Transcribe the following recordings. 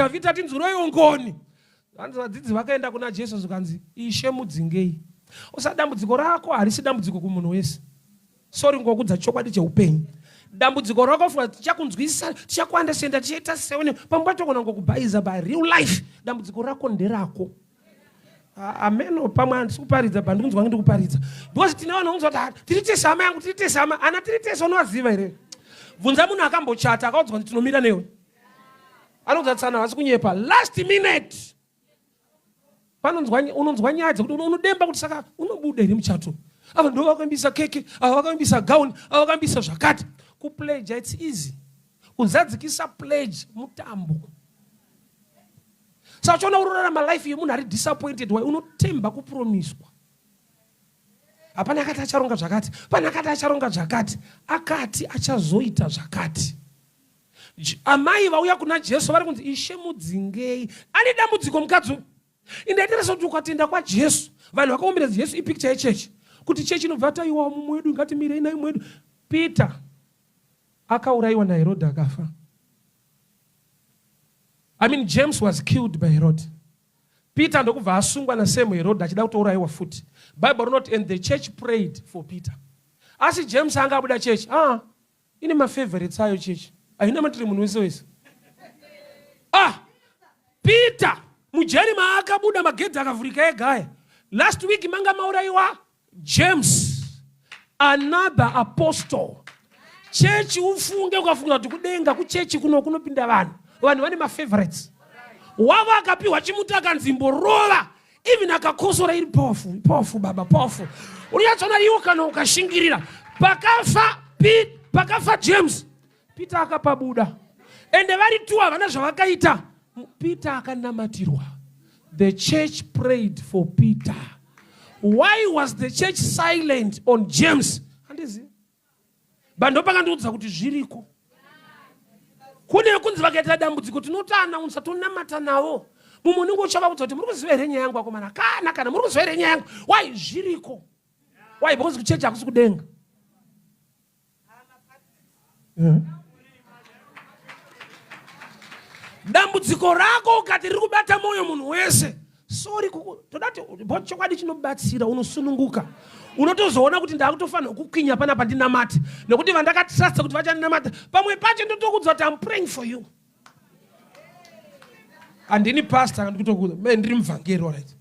waDhavhidhi, atinzwireiwo ngoni. Hanzi vadzidzi vakaenda kuna Jesu zvikanzi, Ishe mudzingei. Usa dambudziko rako harisi dambudziko kumunhu wese. Sorry ngokudza chokwadi cheupenyu. Dambudziko rako funga tichakunzwisisa, tichakuandesenda, tichaita seone pamwe pacho togona ngokubhaiza by real life. Dambudziko rako nderako. Ameno pamwe handisi kuparidza but ndikunzwa ndiri kuparidza because tine vanhu vanonzwa kuti ah, tiri tese hama yangu tiri tese hama ana tiri tese unovaziva here bvunza munhu akambochata akaudzwa kuti tinomira newe anonzwa tsana havasi kunyepa last minute panonzwa unonzwa nyaya dzekuti unodemba kuti saka unobuda here muchato ava ndo vakaimbisa keke ava vakaimbisa gown ava vakaimbisa zvakati kupledge its easy kuzadzikisa pledge mutambo saka uchiona urorarama life yemunhu ari disappointed why unotemba kupromiswa hapana akati acharonga zvakati pane akati acharonga zvakati akati achazoita zvakati amai vauya kuna jesu vari kunzi ishe mudzingei ane dambudziko mukadzi uyu indaiteresa kuti ukatenda kwajesu vanhu vakaombera jesu ipicture yechechi kuti chechi inobva taiwawo mumwe wedu ngatimirei naye mumwe wedu peter akaurayiwa naherodhi akafa I mean James was killed by Herod. Peter ndokubva asungwa nasame Herod achida kutourayiwa futi. Bible rinoti and the church prayed for Peter. Asi James anga abuda church. Ah, ine mafavorites ayo church. Haina matiri munhu wese wese. Ah, Peter mujeri maakabuda magedhi akavhurika ega aya. Last week manga maurayiwa James another apostle. Chechi ufunge ukafunga kuti kudenga kuchechi kuno kunopinda vanhu. Vanhu vane mafavorites. Wavo akapiwa chimuti akanzi mborova even akakosora iri powerful, powerful baba, powerful. Unyatsoona iwo kana ukashingirira. Pakafa pakafa James, Peter akapabuda. Ende vari two havana zvavakaita. Peter akanamatirwa. The church prayed for Peter. Why was the church silent on James? Handizivi. But ndopakandiudza kuti zviriko. Kune kunzi vakaita dambudziko tinotoanaunsa tonamata navo. Mumwe unenge uchavaudza kuti muri kuziva here nyaya yangu akomana? Kana kana muri kuziva here nyaya yangu? Why zviriko? Why because kuchechi hakusi kudenga. Dambudziko rako ukati riri kubata mwoyo munhu wese sori toda kuti bo chokwadi chinobatsira unosununguka unotozoona kuti ndakutofanira kukwinya panapa ndinamate nekuti vandakatrasta kuti vachandinamata pamwe pacho ndotokudza kuti am praying for you handini pastor ndikutokuudza me ndiri muvhangeri alright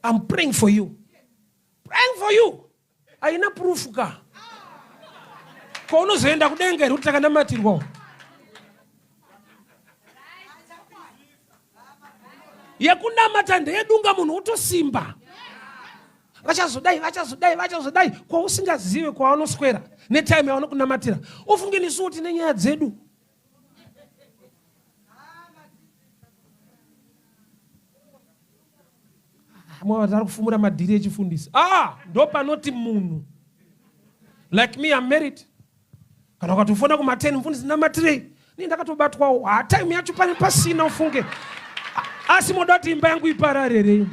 am praying for you praying for you haina proof ka ko unozoenda kudenga here kuti takanamatirwawo yekunamata ndeyedunga munhu wotosimba vachazodai vachazodai vachazodai kwausingazive kwavanoswera netime yavanokunamatira ufunge nesuwo tine nyaya dzedu Mwa vari kufumura madhiri echifundisi. Ah, ndopanoti munhu. Like me, I'm married. Kana ukatofona kuma 10 mufundisi namatirei. Ni ndakatobatwawo. Ah, time yacho pane pasina ufunge. Asi moda kuti imba yangu iparare here?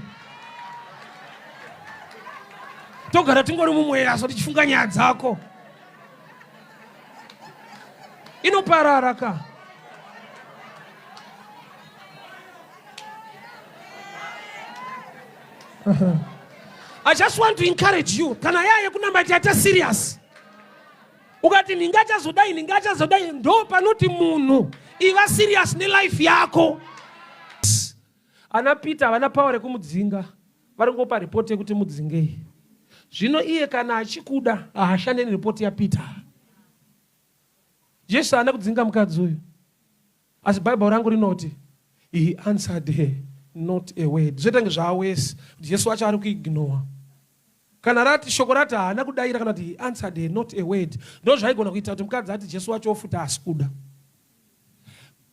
Togara tingori mumweya so tichifunga nyaya dzako. Inoparara ka. I just want to encourage you kana yaya yekunamata yaita serious ukati ndinga achazodai ndinga achazodai ndo panoti munhu iva serious nelife yako ana peter havana power rekumudzinga vari kungopa ripoti yekuti mudzingei zvino iye kana achikuda haashande neripoti yapeter jesu haana kudzinga mukadzi uyu Asi Bible rangu rinoti he answered her not a word. Zvoita kunge zvaawesi kuti Jesu wacho ari kuignore. Kana rati shoko rati haana kudaira kana kuti he answered her not a word. Ndozvaigona kuita kuti mukadzi ati Jesu wacho ofuta asi kuda.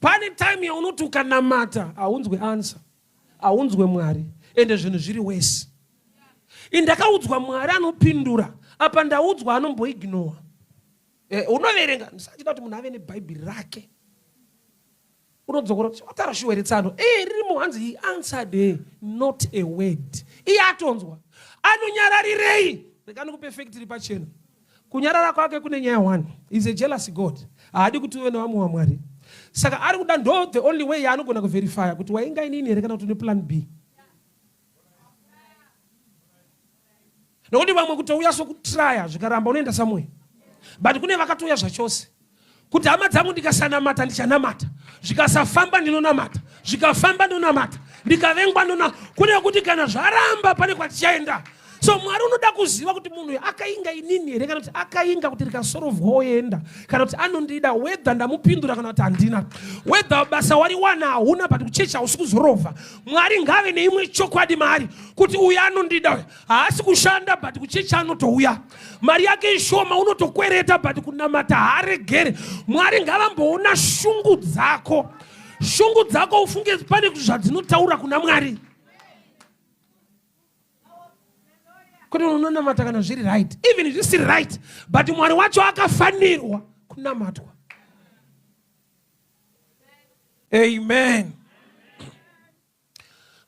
Pane time yaunoti ukanamata haunzwe answer. Haunzwe Mwari ende zvinhu zviri wesi. Indakaudzwa Mwari anopindura apa ndaudzwa anomboignore. Eh, unoverenga ndisachida kuti munhu ave nebhaibheri rake unodzokora kuti wataura shuwa here tsano e ririmo hanzi he answered her not a word iye atonzwa anonyararirei rega ndikupe fact iri pachena kunyarara kwake kune nyaya one is a jealous god haadi kuti uve nevamwe wamwari Saka ari kuda, ndo the only way yaanogona kuverifya kuti wainga inini here kana kuti une plan B. Nokuti vamwe kutouya sokutraya, zvikaramba unoenda somewhere, but kune vakatouya zvachose kuti, "Hama dzangu, ndikasanamata ndichanamata, zvikasafamba ndinonamata, zvikafamba ndonamata, ndikavengwa ndona." Kune kuti kana zvaramba pane kwatichaenda. So Mwari unoda kuziva kuti munhu uyu akainga inini here, kana kuti akainga kuti rikasorovwa oenda, kana kuti anondida whether ndamupindura kana kuti handina, whether basa wariwana hauna, but kuchechi hausi kuzorovha. Mwari ngave neimwe chokwadi maari kuti uyu anondida, uyu haasi kushanda but kuchechi anotouya, mari yake ishoma, unotokwereta, but kunamata haaregere. Mwari ngavamboona shungu dzako, shungu dzako, ufunge pane zvadzinotaura kuna Mwari, kuti unonamata kana zviri right, even zvisiri right, but Mwari wacho akafanirwa kunamatwa. Amen.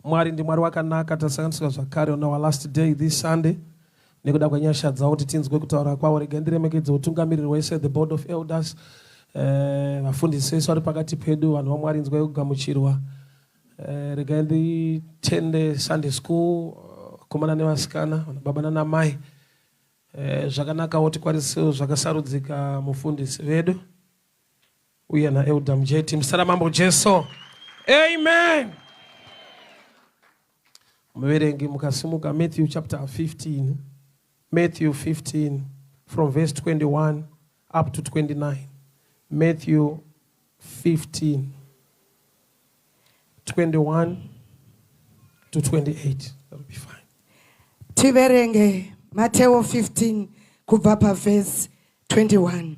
Mwari ndiMwari wakanaka. Tasanganiswa zvakare on our last day this Sunday nekuda kwenyasha dzavo kuti tinzwe kutaura kwavo. Regai ndiremekedze utungamiriri wese, the board of elders, vafundisi vese vari pakati pedu. Vanhu vaMwari, inzwai kugamuchirwa. Regai nditende Sunday school, vakomana nevasikana, vanababa nanamai. Zvakanakawo tikwanisewo zvakasarudzika mufundisi vedu uye naelder Mujeti. Muzita raMambo Jesu, amen. Muverengi, mukasimuka Matthew chapter 15, Matthew 15 from verse 21 up to 29. Matthew 15 21 to 28, that'll be fine. Tiverenge Mateo 15 kubva pavhesi 21.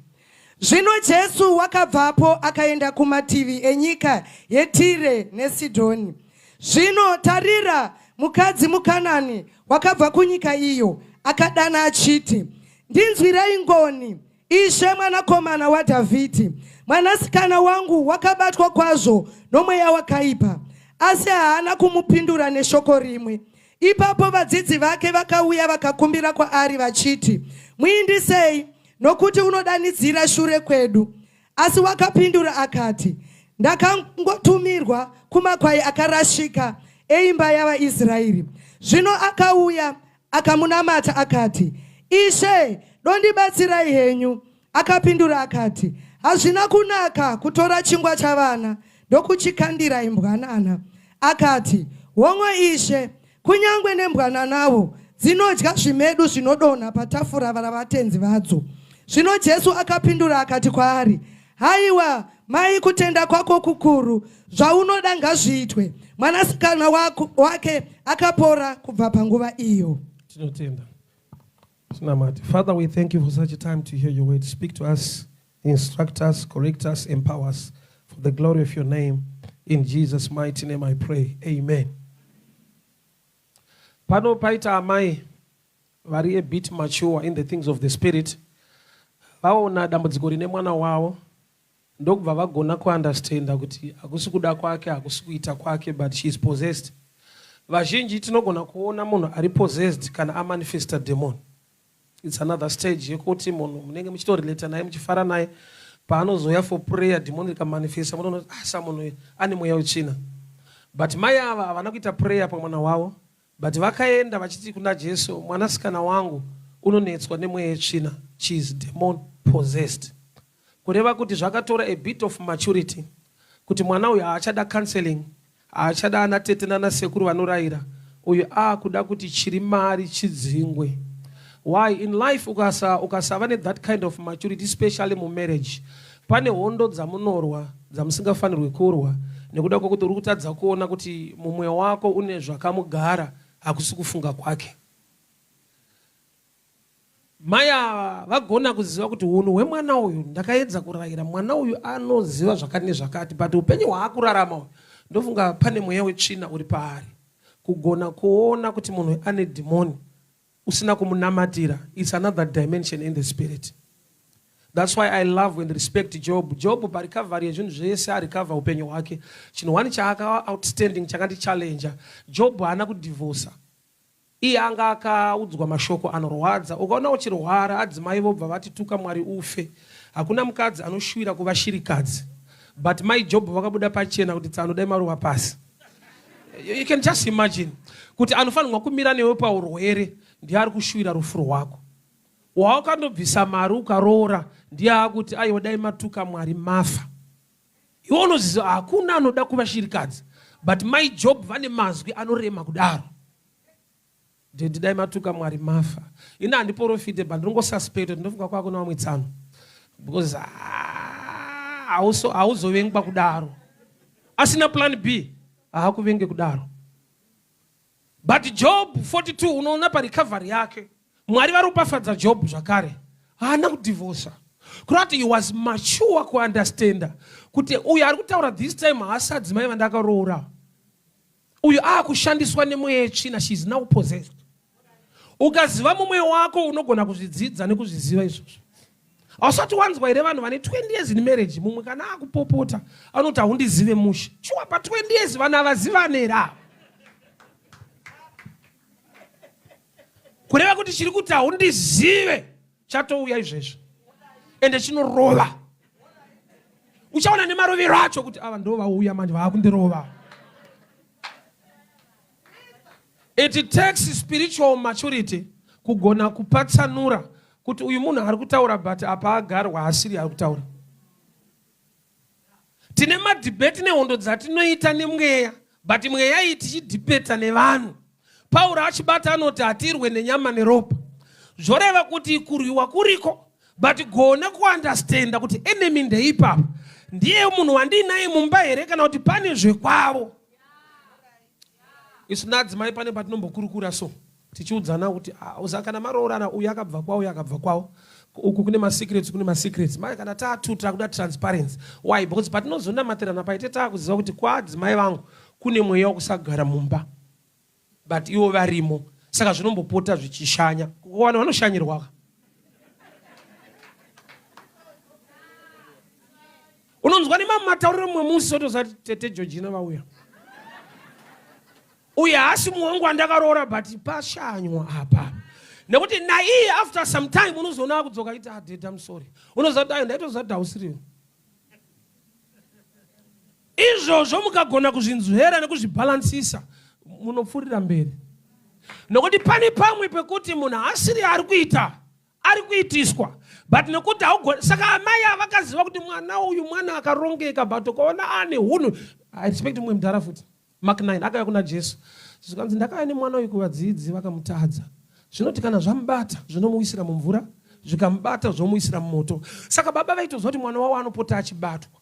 Zvino Jesu wakabvapo akaenda kumativi enyika yeTire neSidhoni. Zvino tarira, mukadzi muKanani wakabva kunyika iyo akadana achiti, "Ndinzwirei ngoni, Ishe, mwanakomana waDhavhidhi. Mwanasikana wangu wakabatwa kwazvo nomweya wakaipa." Asi haana kumupindura neshoko rimwe. Ipapo vadzidzi vake vakauya vakakumbira kwaari vachiti, "Muindisei, nokuti unodanidzira shure kwedu." Asi wakapindura akati, "Ndakangotumirwa kumakwai akarashika eimba yavaIsraeri." Zvino akauya akamunamata akati, "Ishe, dondibatsirai henyu." Akapindura akati, "Hazvina kunaka kutora chingwa chavana ndokuchikandira imbwanana." Akati, "Hongu Ishe, kunyange nembwananawo dzinodya zvimedu zvinodonha patafura ravatenzi vadzo." Zvino Jesu akapindura akati kwaari, "Haiwa mai, kutenda kwako kukuru! Zvaunoda ngazviitwe." Mwanasikana wake akapora kubva panguva iyo. Tinotenda. Tinamate. Father, we thank you for such a time to hear your word. Speak to us, instruct us, correct us, empower us for the glory of your name. In Jesus' mighty name I pray, amen. Pano paita amai vari a bit mature in the things of the spirit. Vaona dambudziko rine mwana wavo, ndokubva vagona kuunderstanda kuti hakusi kuda kwake, hakusi kuita kwake, but she is possessed. Vazhinji tinogona kuona munhu ari possessed kana amanifesta demon. It's another stage yekuti munhu munenge muchitorelata naye, muchifara naye, paanozouya for prayer, demon rikamanifesta, munoona kuti asa munhu uyu ane mweya wetsvina. But mai ava havana kuita prayer pamwana wavo, but vakaenda vachiti kuna Jesu, "Mwanasikana wangu unonetswa nemweya yetsvina, she is demon possessed." Kureva kuti zvakatora a bit of maturity kuti mwana uyu haachada counseling, haachada ana tete nana sekuru vanorayira. Uyu aakuda kuti chiri mari chidzingwe. Why? In life ukasava nethat kind of maturity, especially mumarriage, pane hondo dzamunorwa dzamusingafanirwi kurwa nekuda kwokuti uri kutadza kuona kuti mumwe wako une zvakamugara, hakusi kufunga kwake. Mai ava vagona kuziva kuti unhu hwemwana uyu, ndakaedza kurayira mwana uyu, anoziva zvakati nezvakati, but upenyu hwaakurarama uyu, ndofunga pane mweya wetsvina uri paari. Kugona kuona kuti munhu ane dhimoni usina kumunamatira, it's another dimension in the spirit. That's why I love and respect Job. Job parecovery yezvinhu zvese, arecover upenyu hwake, chinhu one chaakava outstanding chakandichallenja, Job haana kudhivhosa. Iye anga akaudzwa mashoko anorwadza. Ukaona uchirwara, adzimai vobva vati, "Tuka Mwari ufe." Hakuna mukadzi anoshuvira kuva shirikadzi. But mai Job vakabuda pachena kuti tsano dai marova pasi. You can just imagine kuti anofanirwa kumira newe paurwere ndiye ari kushuwira rufu rwako. Wawakandobvisa mari ukaroora ndiye akuti aiwa dai matuka Mwari mafa. Iwe unoziva hakuna anoda kuva shirikadzi but mai Job vane mazwi anorema kudaro. Daddy dai matuka Mwari mafa. Ini handiporofite but ndinongosuspect kuti ndofunga kwako nevamwe tsano because ah, hauzovengwa kudaro. Asina plan B haakuvenge kudaro. But Job 42 unoona parecovery yake Mwari varopafadza Job zvakare haana kudivhosa kureva kuti he was mature kuunderstanda kuti uyu ari kutaura this time haasi adzimai vandakaroora uyu aakushandiswa nemweya yetsvina she is now possessed ukaziva mumwe wako unogona kuzvidzidza nekuzviziva izvozvo hausati wanzwa here vanhu vane 20 years in marriage mumwe kana akupopota anoti haundizive mushe shuwa pa 20 years vanhu havazivane here ava kureva kuti chiri kuti haundizive chatouya izvezvi ende chinorova uchaona nemarovero acho kuti ava ndo vauya manje vaakundirova it takes spiritual maturity kugona kupatsanura kuti uyu munhu ari kutaura but apa agarwa asiri ari kutaura tine madhibheti nehondo dzatinoita nemweya but mweya iyi tichidhibheta nevanhu pauro achibata anoti hatirwe nenyama neropa zvoreva kuti kurwiwa kuriko but gona kuandastenda kuti enemy ndeipapa ndiye munhu wandiinaye mumba here kana kuti pane zvekwavo isu naadzimai pane patinombokurukura so tichiudzana kuti ah, uza kana maroorana uyu akabva kwavo uyu akabva kwavo uku kune masecrets kune masecrets mai kana taatu takuda transparency why because patinozonamatirana paite taakuziva kuti kwaadzimai vangu kune mweya wekusagara mumba but ivo varimo saka zvinombopota zvichishanya vanhu vanoshanyirwaka unonzwa nemamwe matauriro mumwe musi otozati tete georgina vauya uyu haasi mumwe wangu wandakaroora but pashanywa apa nekuti naiye after some time unozoona akudzoka iti adeda ah, musori unoziva kuti ayo ndaitoziva kuti hausiriwo izvozvo mukagona kuzvinzwera nekuzvibhalansisa munopfuurira mberi nokuti pane pamwe pekuti munhu asiri ari kuita ari kuitiswa but nekuti haugoni saka amai avakaziva kuti mwana uyu mwana akarongeka but ukaona ane hunhu i respect mumwe mudhara futi Mark 9 akauya kuna Jesu zvikanzi ndakauya nemwana uyu kuvadzidzi vakamutadza zvinoti kana zvamubata zvinomuwisira mumvura zvikamubata zvomuwisira mumoto saka baba vaitoziva kuti mwana wavo anopota achibatwa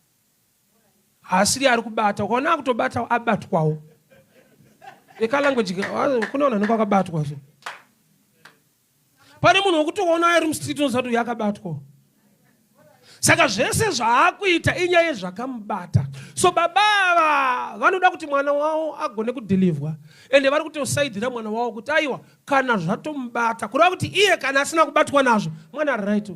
haasiri ari kubata ukaona akutobata abatwawo ekalanguage kune vanhu vanenge vakabatwa so pane munhu wekuti ukaona ari mustreet unoziva kuti uyu akabatwa saka zvese zvaakuita inyaya yezvakamubata so baba ava vanoda kuti mwana wavo agone kudhilivhwa ende vari kutosaidhira mwana wavo kuti aiwa kana zvatomubata kureva kuti iye kana asina kubatwa nazvo mwana ari right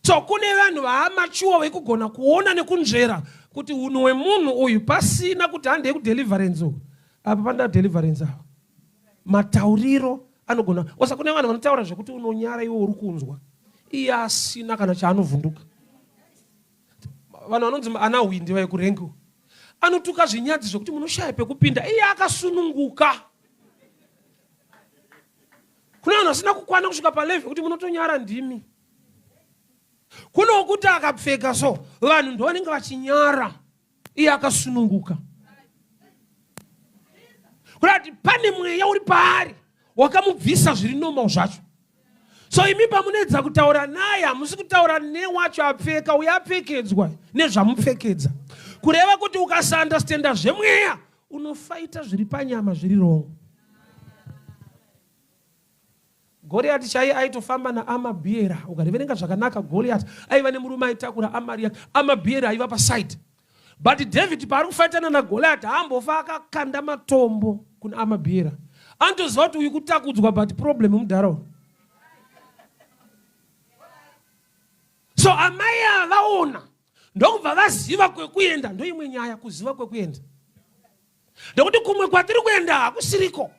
So kune vanhu vaamachuwa vekugona kuona nekunzvera kuti unhu hwemunhu uyu pasina kuti handei kudeliverance uku apa panoda deliverance apa matauriro anogona osa kune vanhu vanotaura zvekuti unonyara iwe uri kunzwa iye asina kana chaanovhunduka vanhu vanonzi ana hwindi vaye kurenki anotuka zvinyadzi zvekuti munoshaya pekupinda iye akasununguka kune vanhu vasina kukwana kusvika palevhe kuti munotonyara ndimi kune wekuti akapfeka so vanhu ndovanenge vachinyara iye akasununguka kuda kuti pane mweya uri paari wakamubvisa zviri normal zvacho so imi pamunoedza kutaura naye hamusi kutaura newacho apfeka uye apfekedzwa nezvamupfekedza kureva kuti ukasaandastenda zvemweya unofaita zviri panyama zviri wrong Goriati chaiye aitofamba naAmabhiera. Ukariverenga zvakanaka, Goriati aiva nemurume aitakura amari yake. Amabhiera aiva paside. But David paari kufaitana naGoliati haambofa akakanda matombo kuna Amabhiera. Anotoziva kuti uyu kutakudzwa but problem mudhara So amai ava vaona ndokubva vaziva kwekuenda. Ndoimwe nyaya kuziva kwekuenda. Ndokuti kumwe kwatiri kuenda hakusiriko.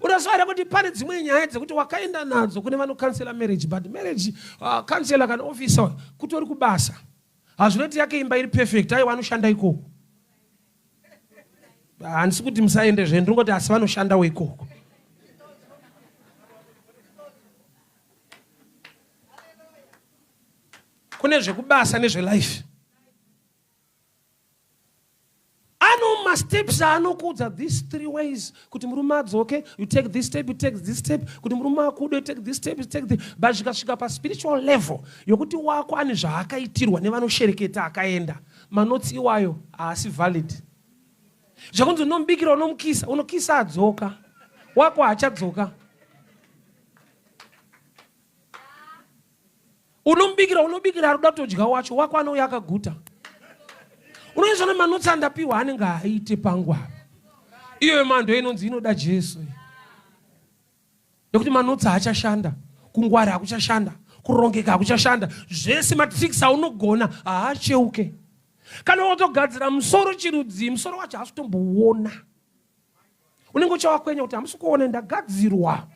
Unoziva here kuti pane dzimwe nyaya dzekuti wakaenda nadzo kune vanokansela marriage but marriage uh, counselor kana officer kutori kubasa. Hazvinoti yake imba iri perfect, aiwa anoshanda ikoko. Handisi kuti musaende zve, ndingoti asi vanoshandawo ikoko. Kune zvekubasa nezvelife. Ano masteps aanokuudza these three ways kuti murume adzoke, you take this step, you take this step, kuti murume akude, you take this step, you take this. But zvikasvika paspiritual level yokuti wako ane zvaakaitirwa nevanoshereketa akaenda, manotsi iwayo haasi valid. Zvekunzi unomubikira unomukisa, unokisa adzoka, wako haachadzoka. Unomubikira unobikira ari kuda kutodya wacho wako anouya akaguta. Unoizwa nemanotsi andapiwa anenge haaite pangu apa. Iyoyo mando inonzi inoda Jesu. Nekuti manotsi haachashanda, kungwara hakuchashanda, kurongeka hakuchashanda, zvese matricks aunogona haacheuke. Kana watogadzira musoro chirudzii, musoro wacho haasi kutomboona. Unenge uchawakwenya kuti hamusi kuona ndagadzirwa.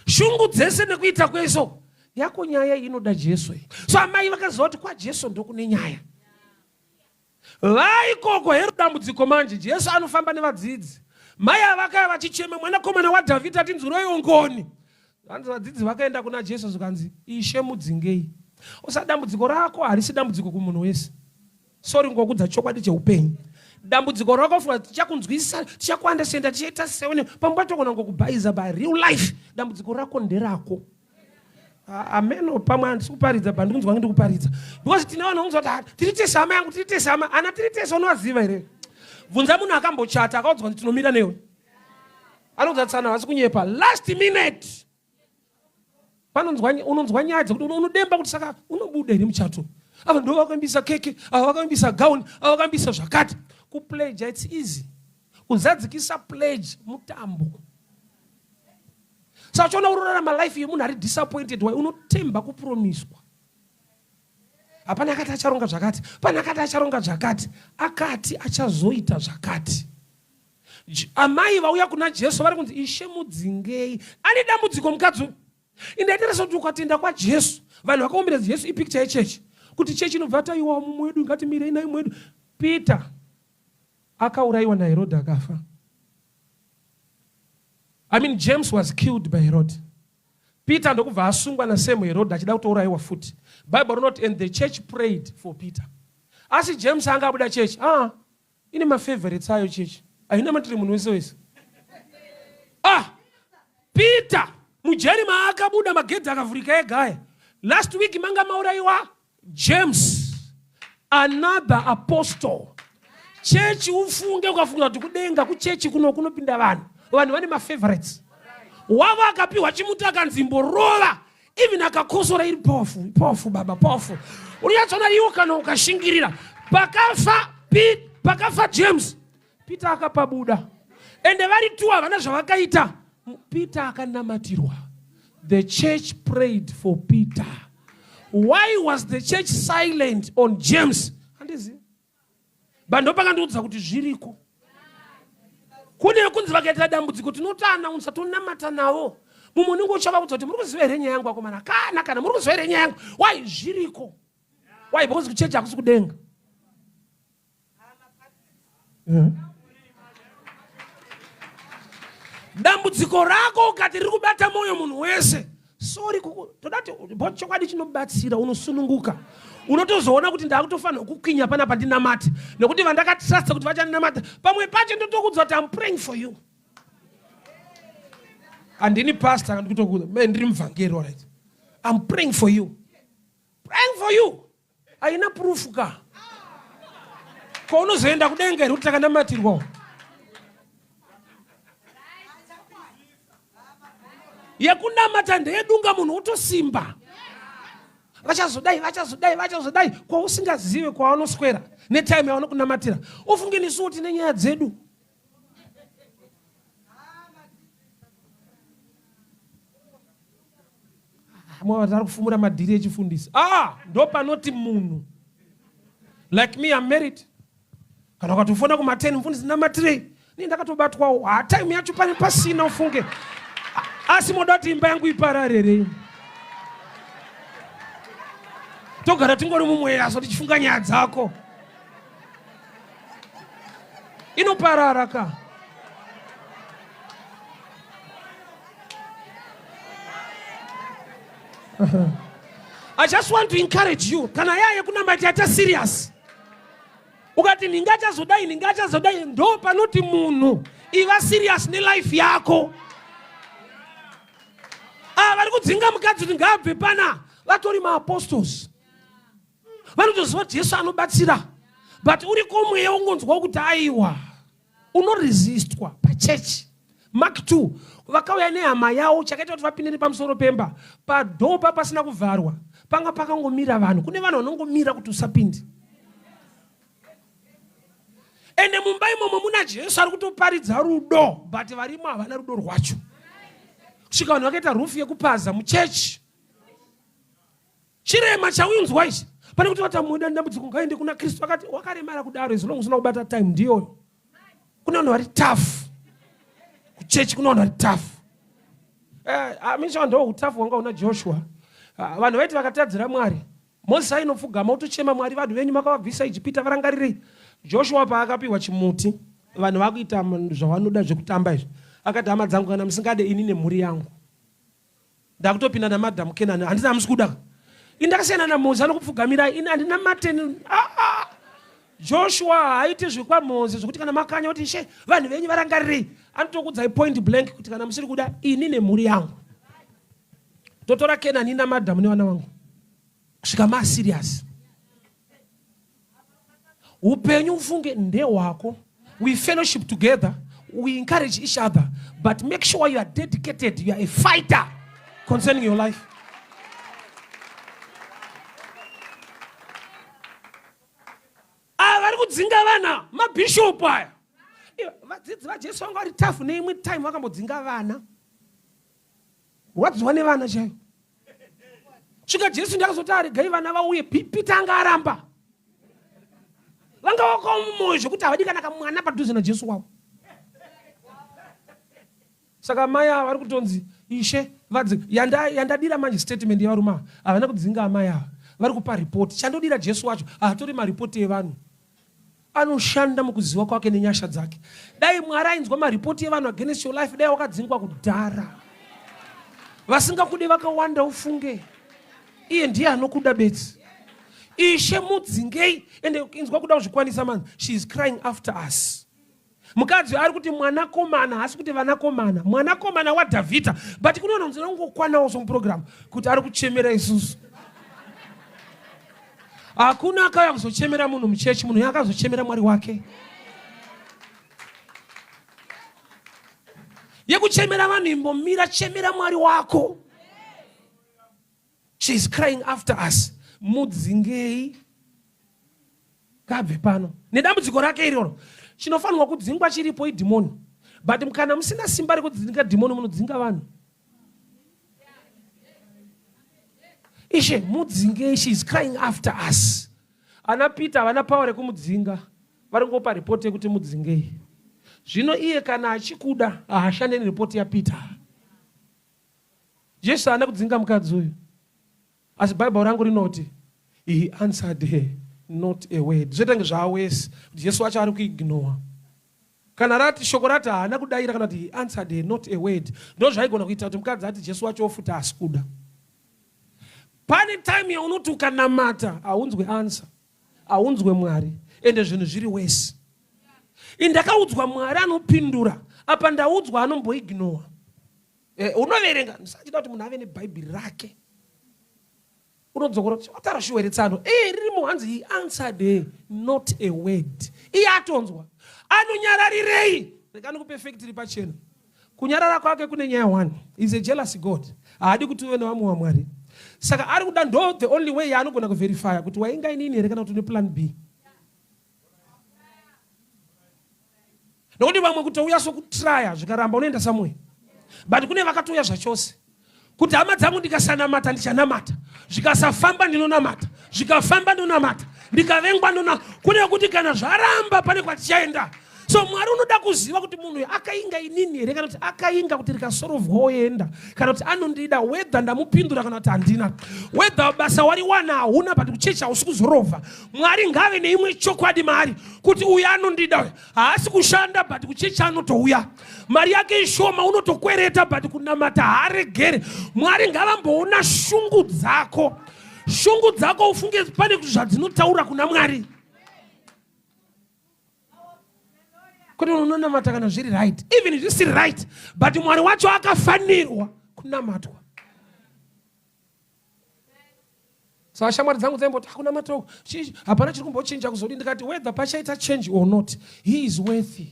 Shungu dzese nekuita kwese yako nyaya inoda Jesu. So amai vakaziva kuti kwaJesu ndokune nyaya. Vaikoko hero dambudziko manje Jesu anofamba nevadzidzi. Mai avakaya vachichema mwanakomana waDhavhidhi atinzwireiwo ngoni. Hanzi vadzidzi vakaenda kuna Jesu zvikanzi Ishe mudzingei. Usa dambudziko rako harisi dambudziko kumunhu wese. Sorry ngokudza chokwadi cheupenyu. Dambudziko rako funga tichakunzwisisa, tichakuandesenda, tichaita seone pamwe pacho togona ngokubhaiza by real life. Dambudziko rako nderako. Ameno pamwe handisi kuparidza but ndikunzwa ndiri kuparidza. Because tine vanhu vanonzwa kuti ah, tiri tese hama yangu, tiri tese hama. Ana tiri tese unovaziva here? Bvunza munhu akambochata akaudzwa kuti tinomira newe. Anonzwa tsana havasi kunyepa. Last minute. Panonzwa unonzwa nyaya dzekuti unodemba kuti saka unobuda here muchato. Ava ndo vakaimbisa keke, ava vakaimbisa gown, ava vakaimbisa zvakati. Kupledge it's easy. Kuzadzikisa pledge mutambo. Saka uchiona urorarama life yemunhu ari disappointed why unotemba kupromiswa. Hapana akati acharonga zvakati, pane akati acharonga zvakati, akati achazoita zvakati. Amai vauya kuna Jesu vari kunzi Ishe mudzingei. Ane dambudziko mukadzi uyu. Indaiteresa kuti ukatenda kwaJesu, vanhu vakaombera Jesu ipicture yechechi. Kuti chechi inobva taiwa mumwe wedu ngatimirei naye mumwe wedu. Peter akaurayiwa naHerod akafa. I mean James was killed by Herod. Peter ndokubva asungwa naSame Herod achida kutourayiwa futi. Bible rinoti and the church prayed for Peter. Asi James anga abuda chechi. Ah, ine mafavorites ayo chechi. Haina matiri munhu wese wese. Ah, Peter mujeri maakabuda magedhi akavhurika ega aya. Last week manga maurayiwa James another apostle. Chechi ufunge ukafunga kuti kudenga kuchechi kuno kunopinda vanhu. Vanhu vane mafavorites. Wavo akapiwa chimuti akanzi imborova even akakosora iri powerful, powerful baba, powerful. Unonyatsoona iwo kana ukashingirira. Pakafa pakafa James, Peter akapabuda. Ende vari two havana zvavakaita. Peter akanamatirwa. The church prayed for Peter. Why was the church silent on James? Handizivi. But ndopakandiudza kuti zviriko. Kune kunzi vakaita dambudziko tinotoanaunsa tonamata navo. Mumwe unenge uchavaudza kuti muri kuziva here nyaya yangu akomana? Kana kana muri kuziva here nyaya yangu? Why zviriko? Why because kuchechi hakusi kudenga. Dambudziko rako ukati riri kubata mwoyo munhu wese, sorry, toda kuti chokwadi chinobatsira, unosununguka. Unotozoona kuti ndakutofanirwa kukwinya panapa ndinamate, nekuti vandakatrusta kuti vachandinamata, pamwe pacho ndotokuudza kuti I'm praying for you. Handini pastor, ndikutokuudza, man, ndiri muvhangeri, all right. I'm praying for you. Praying for you. Haina proof ka. Ko unozoenda kudenga here kuti takanamatirwa? Yekunamata ndeyedunga munhu wotosimba. Vachazodai, vachazodai, vachazodai kwausingazive kwavanoswera netime yavanokunamatira. Ufunge nesuwo tine nyaya dzedu. Mwari ari kufumura madhiri echifundisi. Ah, ndopanoti munhu. Like me, I'm married. Kana ukatofona kuma 10 mufundisi namatirei. Ni ndakatobatwawo. Ah, time yacho pane pasina ufunge. Asi moda kuti imba yangu iparare here? Togara tingori mumweya so tichifunga nyaya dzako. Inoparara ka. I just want to encourage you. Kana yaya kunamata yaita serious. Ukati ninga achazodai, ninga achazodai, ndo panoti munhu iva serious nelife yako. Ah, vari kudzinga mukadzi kuti ngaabve pana vatori maapostles. Vanotoziva kuti Jesu anobatsira. But uriko mweya ungonzwa kuti aiwa. Unoresistwa pachechi. Mark 2 vakauya nehama yavo chakaita kuti vapinde nepamusoro pemba padhoo pa pasina kuvharwa panga pakangomira vanhu kune vanhu vanongomira kuti usapinde ende mumba imomo muna jesu ari kutoparidza rudo but varimo havana rudo rwacho kusvika vanhu vakaita rufu yekupaza muchechi Chirema chaunzwa ichi pane kuti vatamuda dambudziko ngaende kuna Kristu akati wakaremara kudaro as long usina kubata time ndiyoyo. Kuna vanhu vari tough. Kuchechi kuna vanhu vari tough. Eh, amisha ndo utafu wanga una Joshua. Ah, vanhu vaiti vakatadzira Mwari. Moses ainopfugama otochema Mwari vanhu venyu makavabvisa Ijipita varangarirei. Joshua paakapiwa chimuti vanhu vakuita zvavanoda zvekutamba izvi. Akati hama dzangu kana musingade ini nemhuri yangu. Ndakutopinda namadam Kenani handina hamusi kuda. Ini ndakasiyana naMoses anokupfugamirai ini handina mateni. Ah, ah. Joshua haaite zvekwaMoses zvekuti kana makanya kuti ishe vanhu venyu varangarirei anotokudzai point blank kuti kana musiri kuda ini nemhuri yangu totora Kenani namadam nevana vangu kusvika maserious. Upenyu ufunge ndehwako. We fellowship together, we encourage each other, but make sure you are dedicated, you are a fighter concerning your life. Ava vari kudzinga vana mabhishopu aya. Vadzidzi vaJesu vanga vari tafu neimwe time vakambodzinga vana. Rwadziwa nevana chaiyo. Svika Jesu ndakazoti aregai vana vauye, Peter anga aramba. Vanga vakaoma mwoyo zvekuti havadi kana kamwana padhuze naJesu wavo. Saka amai ava vari kutonzi ishe vadzi yanda yandadira manje statement yevarume ava havana kudzinga amai ava vari kupa report chandodira Jesu wacho haatori maripoti evanhu Anoshanda mukuziva kwake nenyasha dzake. Dai Mwari ainzwa maripoti evanhu against your life, dai wakadzingwa kudhara. Vasingakude vakawanda ufunge. Iye ndiye anokuda bedzi. Ishe mudzingei ende inzwa kuda kuzvikwanisa man. She is crying after us. Mukadzi ari kuti mwanakomana haasi kuti vanakomana, mwanakomana waDhavhidha. But kune vanhu vanongokwanawo somuprogram kuti ari kuchemera isusu. Hakuna akauya kuzochemera munhu muchechi, munhu akazochemera Mwari wake. Yekuchemera vanhu imbomira, chemera Mwari wako. She is crying after us. Mudzingei kabve pano nedambudziko rake iroro. Chinofanirwa kudzingwa chiripo idhimoni, but kana musina simba rekudzinga dhimoni munodzinga vanhu. Ishe mudzingei, she is crying after us. Ana Peter havana power rekumudzinga, vari kungopa report yekuti mudzingei. Zvino iye kana achikuda haashande nereport yaPeter. Jesu haana kudzinga mukadzi uyu. Asi Bible rangu rinoti he answered her not a word. Zvoita kunge zvaawesi kuti Jesu wacho ari kuignore. Kana rati shoko rati haana kudaira kana kuti he answered her not a word. Ndozvaigona kuita kuti mukadzi ati Jesu wacho ofuta asi kuda. Pane time yaunoti ukanamata haunzwe answer. Haunzwe Mwari ende zvinhu zviri worse. Indakaudzwa Mwari anopindura apa ndaudzwa anomboignore. Eh, unoverenga ndisachida kuti munhu ave nebhaibheri rake unodzokora kuti wataura shuwa here tsano eh, ririmo hanzi he answered her not a word iye atonzwa anonyararirei rega ndikupe fact iri pachena kunyarara kwake kune nyaya one is a jealous god haadi kuti uve nevamwe wamwari saka ari kuda ndo the only way yaanogona kuverifya kuti wainga inini here kana kuti une plan b Nokuti vamwe kutouya sokutraya zvikaramba unoenda somewhere. But kune vakatouya zvachose. Kuti hama dzangu ndikasanamata ndichanamata. Zvikasafamba ndinonamata. Zvikafamba ndonamata. Ndikavengwa ndonamata. Kune kuti kana zvaramba pane kwatichaenda. So Mwari unoda kuziva kuti munhu uyu akainga inini here, kana kuti akainga kuti rikasorovwa oenda, kana kuti anondida, whether ndamupindura kana kuti handina, whether basa wariwana hauna, but kuchechi hausi kuzorovha. Mwari ngave neimwe chokwadi maari kuti uyu anondida, uyu haasi kushanda but kuchechi anotouya, mari yake ishoma, unotokwereta, but kunamata haaregere. Mwari ngavamboona shungu dzako, shungu dzako, ufunge pane zvadzinotaura kuna Mwari, kwete unonamata kana zviri right. Even zvisiri right, but Mwari wacho akafanirwa kunamatwa. Saka shamwari dzangu dzaimboti, "Hakunamata uku, hapana chiri kumbochinja kuzodi." Ndikati, "Whether pachaita change or not, he is worthy,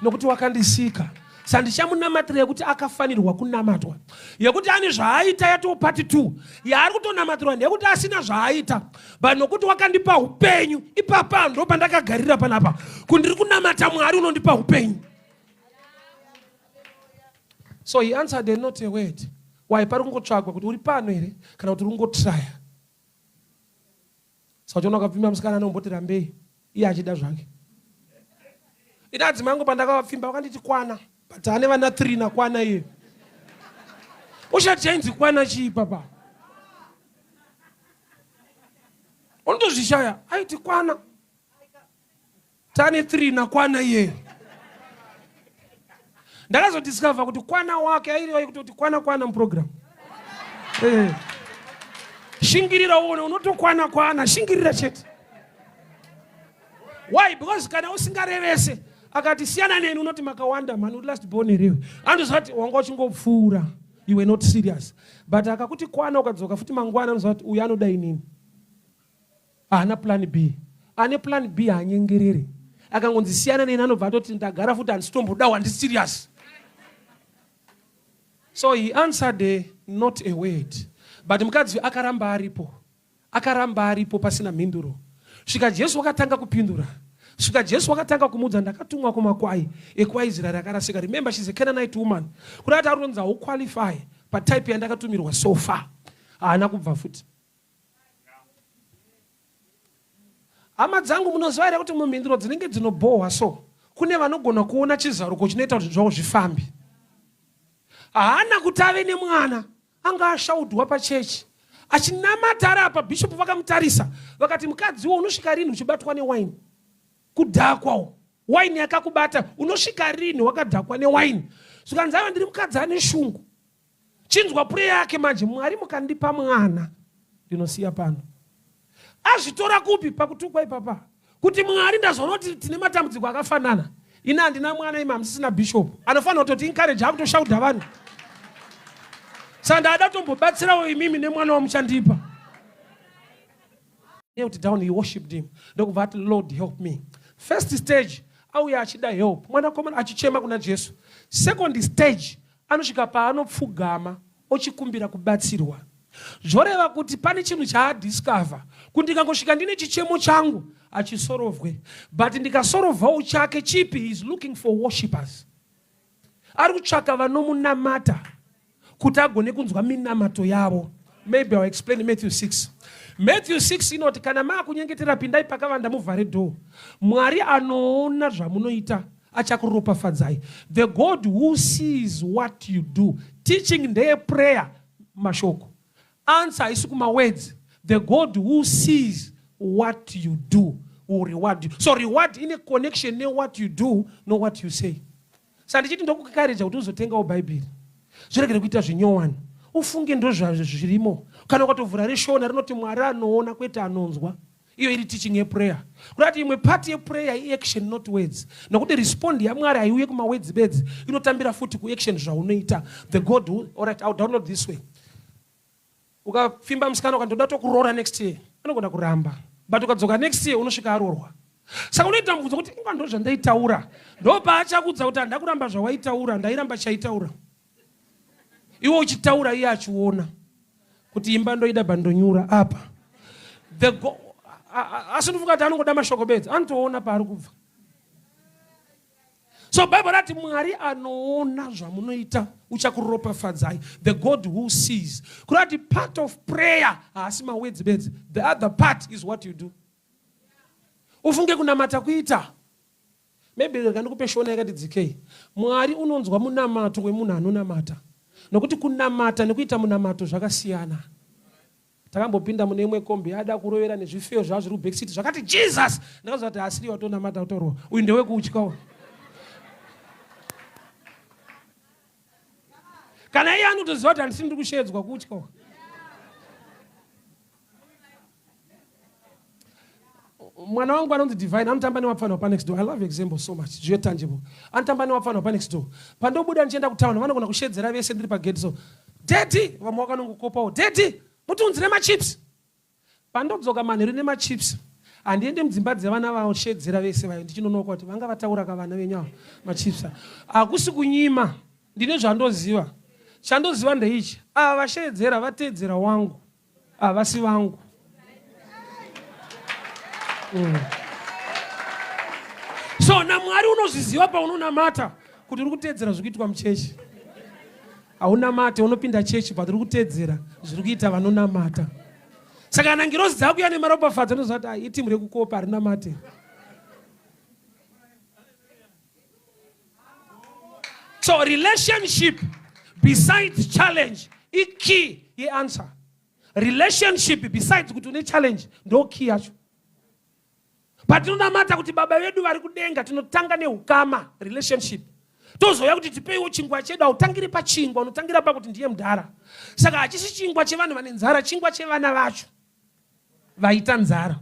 nokuti wakandisika. Sandichamunamatira yekuti akafanirwa kunamatwa. Yekuti ane zvaaita yatoo part 2. Yaari kutonamatirwa ndeyekuti asina zvaaita, but nokuti wakandipa upenyu, ipapa ndo pandakagarira panapa kundiri kunamata Mwari unondipa upenyu." So he answered not a word. Why? Pari kungotsvagwa kuti uri pano here kana kuti uri kungotraya. Saka uchiona ukapfimba musikana anomboti rambei, iye achida zvake. Ida adzimai angu pandakavapfimba vakanditi kwana, but ane vana 3 nakwana iye. Ushati chainzi kwana chii papa? Unotozvishaya. Aiti kwana, tane 3 nakwana iye. Ndakazodiscover kuti kwana wake airiwa yekutoti kwana kwana muprogram. Shingirira uone unotokwana kwana, shingirira chete. Why? Because kana usingarevese, akati siyana neni, unoti makawanda mani, uri last born here? Anoziva kuti wanga uchingopfuura, you were not serious. But akakuti kwana, ukadzoka futi mangwana, anoziva kuti uyu anoda inini, haana plan B. Ane plan B haanyengerere. Akangonzi siyana neni, anobva atoti ndagara futi, handisitombodawo, handi serious. So he answered not a word, but mukadzi akaramba aripo, akaramba aripo pasina mhinduro, svika Jesu wakatanga kupindura, svika Jesu wakatanga kumuudza, "Ndakatumwa kumakwai ekwaIsraeri akarasika." Remember, she's a Canaanite woman. Kuda kuti aronzi hauqualify patype yandakatumirwa so far. Haana kubva futi. Hama dzangu, munoziva here kuti mumhinduro dzinenge dzinobhohwa, so kune vanogona kuona chizaruko chinoita kuti zvavo zvifambe? Haana kuti ave nemwana, anga ashaudwa pachechi achinamata ari apa. Bhishopu vakamutarisa vakati, "Mukadziwo, unosvika rini uchibatwa newaini? Kudhakwawo, waini yakakubata. Unosvika rini wakadhakwa newaini?" Zvikanzi, "Ava ndiri mukadzi ane shungu." Chinzwa prayer yake manje, "Mwari, mukandipa mwana ndinosiya pano." Azvitora kupi? Pakutukwa ipapa, kuti Mwari, ndazoona kuti tine matambudziko akafanana. Ini handina mwana, imi hamusisina bishop anofanira kutoti encourage, akutoshaudha vanhu. Saka ndada kutombobatsirawo imimi nemwana wamuchandipa. Knelt down, he worshipped him, ndokubva ati, "Lord, help me." First stage, auya achida help, mwanakomana achichema kuna Jesu. Second stage, anosvika paanopfugama ochikumbira kubatsirwa. Zvoreva kuti pane chinhu chaadiscover, kuti ndikangosvika ndine chichemo changu achisorovwe, but ndikasorovhawo chake chipi? He is looking for worshippers. Ari kutsvaka vanomunamata kuti agone kunzwa minamato yavo. Maybe I'll explain Matthew 6. Matthew 6 inoti, kana maakunyengetera, pindai pakavanda, muvhare door. Mwari anoona zvamunoita achakuropafadzai. The God who sees what you do. Teaching ndeyeprayer, mashoko. Answer haisi kumawords. The God who sees what you do will reward you. So reward ine connection newhat you do, no what you say. Saka ndichiti ndokukareja kuti uzotengawo Bhaibheri, zviregere kuita zvinyowani, ufunge ndo zvirimo. Kana ukatovhura reShona rinoti Mwari anoona, kwete anonzwa. Iyo iri teaching yeprayer, kuda kuti imwe part yeprayer iaction, not words, nokuti respond yaMwari haiuye kumawords bedzi, inotambira futi kuaction, zvaunoita. The God who, alright, I'll download this way. Ukapfimba musikana ukandoda tokuroora next year, anogona kuramba, but ukadzoka next year unosvika aroorwa. Saka unoita mubvunzo kuti, "Inga ndo zvandaitaura?" Ndo paachakudza kuti, "Handa kuramba zvawaitaura, ndairamba chaitaura iwe uchitaura." Iye achiona kuti imba ndoida bandonyura apa. Asi ndofunga kuti anongoda mashoko bedzi, anotoona paari kubva. So Bhaibheri rati Mwari anoona zvamunoita uchakuropafadzai. The God who sees, kureva kuti part of prayer haasi mawords bedzi. The other part is what you do. Ufunge kunamata kuita. Maybe rega ndikupe shona yakati dzikei. Mwari unonzwa munamato wemunhu anonamata. Nokuti kunamata nekuita munamato zvakasiyana. Takambopinda mune imwe kombi yada kurovera nezvifeyo zvava zviri kubackseat zvakati Jesus! Ndakaziva kuti asiri watonamata kutaurwa. Uyu ndewekutya uyu. Kana iye anotoziva kuti handisi ndiri kusheedzwa kutya uyu. Mwana wangu anonzi Divine anotamba newapfana wapanext door. I love example so much. Zvio tangible. Anotamba newapfana wapanext door. Pandobuda ndichienda kutown vanogona kushedzera vese ndiri pagate so. Daddy, vamwe vakanongokopawo. Daddy, mutiunzire machips. Pandodzoka manheru nemachips handiende mudzimba dzevana vaoshedzera vese vayo ndichinonoka kuti vanga vataura ka vana venyu ava machips. Hakusi kunyima. Ndine zvandoziva. Chandoziva ndeichi. Ava vashedzera vateedzera wangu. Havasi vangu. So naMwari unozviziva paunonamata kuti uri kuteedzera zviri kuitwa muchechi. Haunamate, unopinda chechi but uri kuteedzera zviri kuita vanonamata. Saka kana ngirozi dzakuya nemaropafadzo unoziva kuti ah, itimu rekukopa harinamate. So relationship besides challenge ikey yeanswer. Relationship besides kuti une challenge ndo key yacho. Patinonamata kuti baba vedu vari kudenga tinotanga neukama relationship. Tozouya kuti tipeiwo chingwa chedu, hautangiri pachingwa, unotangira pakuti ndiye mudhara. Saka hachisi chingwa chevanhu vane nzara, chingwa chevana vacho vaita nzara.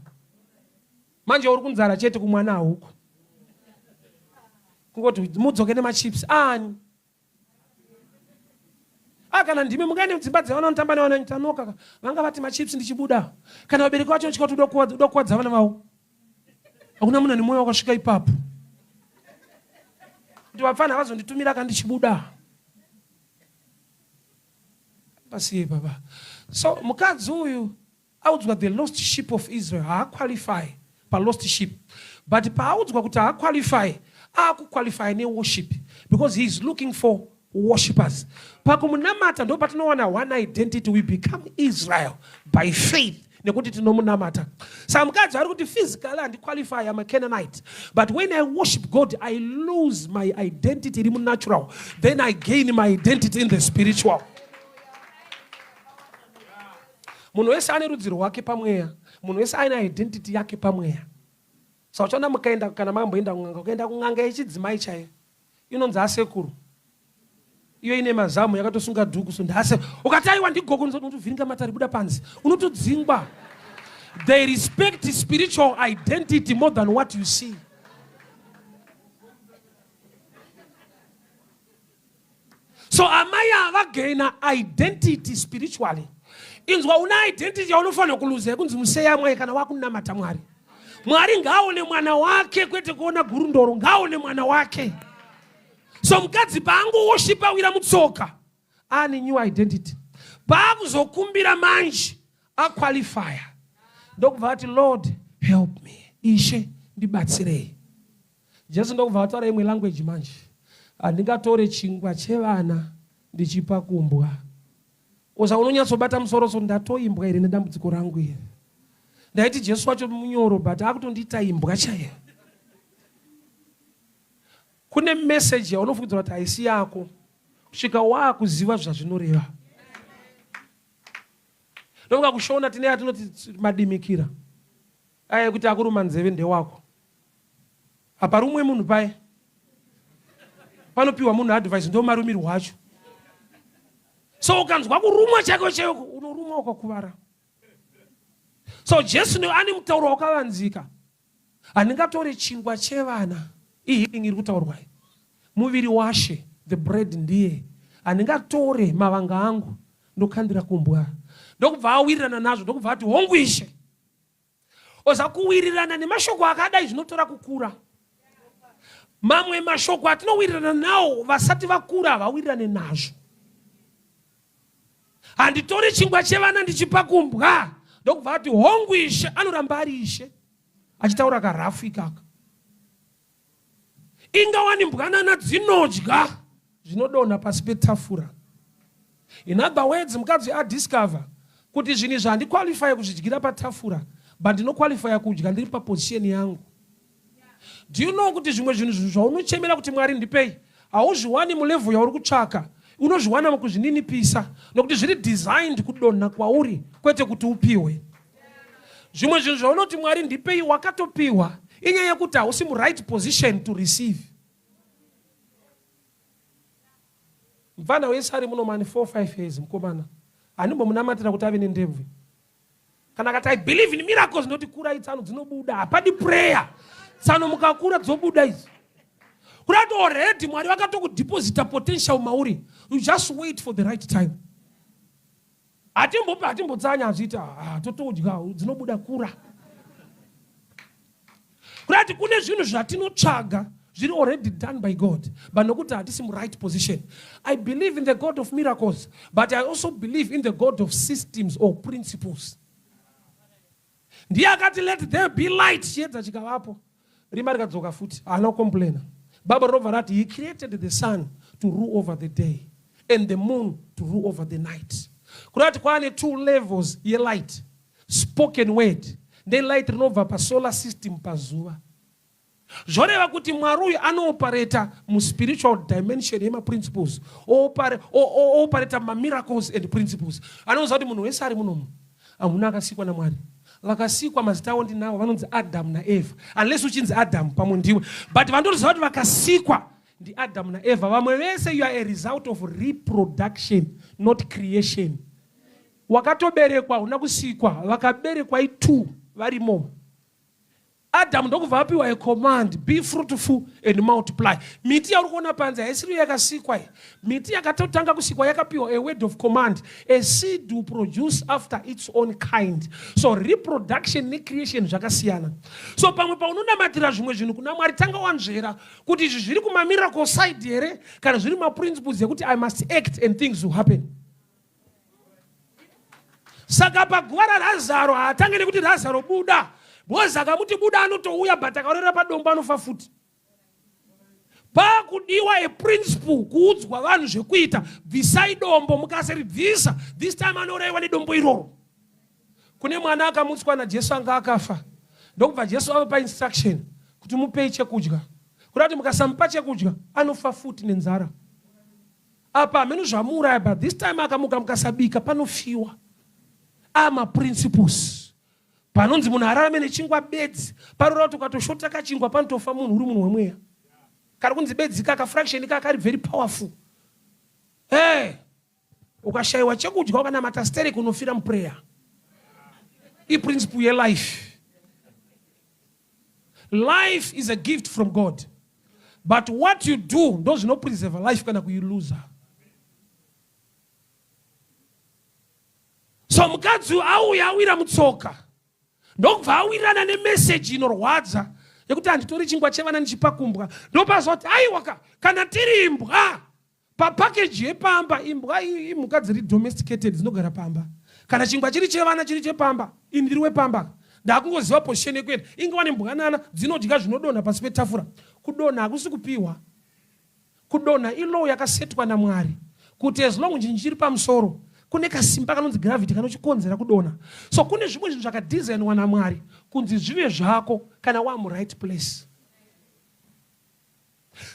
Manje uri kunzara chete kumwana hauko. Kungoti mudzoke nemachips ani. Ah, kana ndimi mungaende mudzimba dzevana vanotamba nevana tanoka vanga vati machips ndichibuda. Kana vabereki vacho vachika kuti uda kuwadza vana vavo. Hakuna munhu ane mwoyo wakasvika ipapo. Kuti vapfana vazonditumira ka ndichibuda. Pasiye baba. So mukadzi uyu Audzwa the lost sheep of Israel haaqualify pa lost sheep but paaudzwa kuti haaqualify aakuqualify ne worship because he is looking for worshippers. Pakumunamata ndo patinowana one identity, we become Israel by faith nekuti tinomunamata. Saka mukadzi ari kuti physically handiqualify, I'm a Canaanite, but when I worship God I lose my identity iri munatural, then I gain my identity in the spiritual. Munhu wese ane rudzi rwake pamweya. Munhu wese aine identity yake pamweya. Saka uchaona mukaenda kana makamboenda kun'anga, ukaenda kun'anga yechidzimai chaiyo inonzi asekuru. Iyo ine mazamu yakatosunga dhuku so ndase. Ukati aiwa ndigogo unotovhiringa matare buda panze. Unotodzingwa. They respect spiritual identity more than what you see. So amai ava vagaina identity spiritually. Inzwa una identity yaunofanira kuluza yekunzi museyamwa kana wakunamata Mwari. Mwari ngaaone mwana wake kwete kuona gurundoro, ngaaone mwana wake. So mukadzi paangowoshipa wira mutsoka ane new identity. Paakuzokumbira manje aqualifya ndokubva ati Lord help me, Ishe ndibatsirei. Jesu ndokubva ataura imwe language manje. Handingatore chingwa chevana ndichipa kumbwa. Oza unonyatsobata musoro so ndatoimbwa here nedambudziko rangu iri. Ndaiti Jesu wacho munyoro but akutondiita imbwa chaiyo. Kune message yaunofungidzira kuti haisi yako kusvika waakuziva zvazvinoreva. Ndofunga kushona tine yatinoti madimikira. Aya ekuti akuruma nzeve ndewako. Haparumwe munhu paye. Panopiwa munhu advice ndo marumirwo acho. So ukanzwa kurumwa chaiko chaiko unorumwa ukakuvara. So Jesu ne ane mutauro wakavanzika. Handingatore chingwa chevana. Ihealing iri kutaurwa iyi. Muviri waShe, the bread ndiye. Handingatore mavanga angu ndokandira kumbwa. Ndokubva awirirana nazvo ndokubva ati hongu Ishe. Oza kuwirirana nemashoko akadai zvinotora kukura. Mamwe mashoko atinowirirana nawo vasati vakura havawirirane nazvo. Handitori chingwa chevana ndichipa kumbwa. Ndokubva ati hongu Ishe, anoramba ari Ishe achitaura karafu ikaka. Inga wani mbwanana dzinodya zvinodonha pasi petafura. In other words, mukadzi adiscover kuti zvinhu izvi handiqualify kuzvidyira patafura but ndinoqualifya kudya ndiri paposition yangu. Do you know kuti zvimwe zvinhu zvaunochemera kuti Mwari ndipei hauzviwani mulevel yauri kutsvaka, unozviwana mukuzvininipisa nokuti zviri designed kudonha kwauri kwete kuti upiwe. Zvimwe zvinhu zvaunoti Mwari ndipei wakatopiwa, inyaya yekuti hausi muright position to receive. Mfana wese ari muno mani 4 5 years mukomana handimbomunamatira kuti ave nendebvu. Kana akati I believe in miracles ndoti kurai tsano dzinobuda, hapadi prayer, tsano mukakura dzobuda idzi. Kurati already Mwari vakatokudeposita potential mauri, you just wait for the right time. Hatimbopi hatimbotsanya hazviita, ah, totodya dzinobuda kura. Kurati kune zvinhu zvatinotsvaga zviri already done by God, but nokuti hatisi muright position. I believe in the God of miracles, but I also believe in the God of systems or principles. Ndiye akati let there be light, chiedza chikavapo, rima rikadzoka futi, haana kucomplaina. Bible rinobva rati he created the sun to rule over the day and the moon to rule over the night. Kurati kwaane two levels yelight, spoken word nelight rinobva pasolar system pazuva. Zvoreva kuti Mwari uyu anoopareta muspiritual dimension yemaprinciples, oopareta mamiracles and principles. Anoziva kuti munhu wese ari munomu hamuna akasikwa naMwari. Vakasikwa mazita avo ndinawo, vanonzi Adamu naEvha, unless uchinzi Adamu pamwe ndiwe, but vandoziva kuti vakasikwa ndiAdamu naEvha. Vamwe vese you are a result of reproduction, not creation. Wakatoberekwa, huna kusikwa, vakaberekwa i2 varimo. Adamu ndokubva apiwa a command, be fruitful and multiply. Miti yauri kuona panze haisiriyo yakasikwa iyi. Miti yakatotanga kusikwa yakapiwa a word of command, a seed will produce after its own kind. So reproduction necreation zvakasiyana. So pamwe paunonamatira zvimwe zvinhu kuna Mwari, tanga wanzvera kuti izvi zviri kumamiracle side here kana zviri maprinciples ekuti I must act and things will happen. Saka paguva raRazaro haatange nekuti Razaro buda, because akamuti buda anotouya, but akarorera padombo anofa futi. Pakudiwa a principle kuudzwa vanhu zvekuita, bvisai dombo, mukasaribvisa this time anourayiwa nedombo iroro. Kune mwana akamutswa naJesu anga akafa, ndokubva Jesu avapa instruction kuti mupei chekudya, kuda kuti mukasamupa chekudya anofa futi nenzara. Apa hameno zvamuuraya, but this time akamuka mukasabika panofiwa. Amaprinciples panonzi munhu ararame nechingwa bedzi, parora kuti ukatoshota kachingwa panotofa munhu, uri munhu wemweya. Kari kunzi bedzi kaka fraction kaka kari very powerful. Hey, ukashayiwa chekudya ukanamata sterek unofira muprayer. Iprinciple yelife. Life is a gift from God, but what you do ndo zvinopreserve life kana kuiluza. So mukadzi auya awira mutsoka, ndokubva awirirana nemeseji inorwadza yekuti handitori chingwa chevana ndichipakumbwa. Ndopazoti aiwaka, kana tiri imbwa papakeji yepamba, imbwa imhuka dziri domesticated dzinogara pamba. Kana chingwa chiri chevana chiri chepamba, ini ndiri wepamba, ndakungoziva position yekuenda. Inge wane mbwanana dzinodya zvinodonha pasi petafura. Kudonha hakusi kupiwa, kudonha ilaw yakasetwa naMwari kuti as long chinhu chiri pamusoro kune kasimba kanonzi gravity kanochikonzera kudonha. So kune zvimwe zvinhu zvakadesignwa naMwari kunzi zvive zvako kana wamuright place.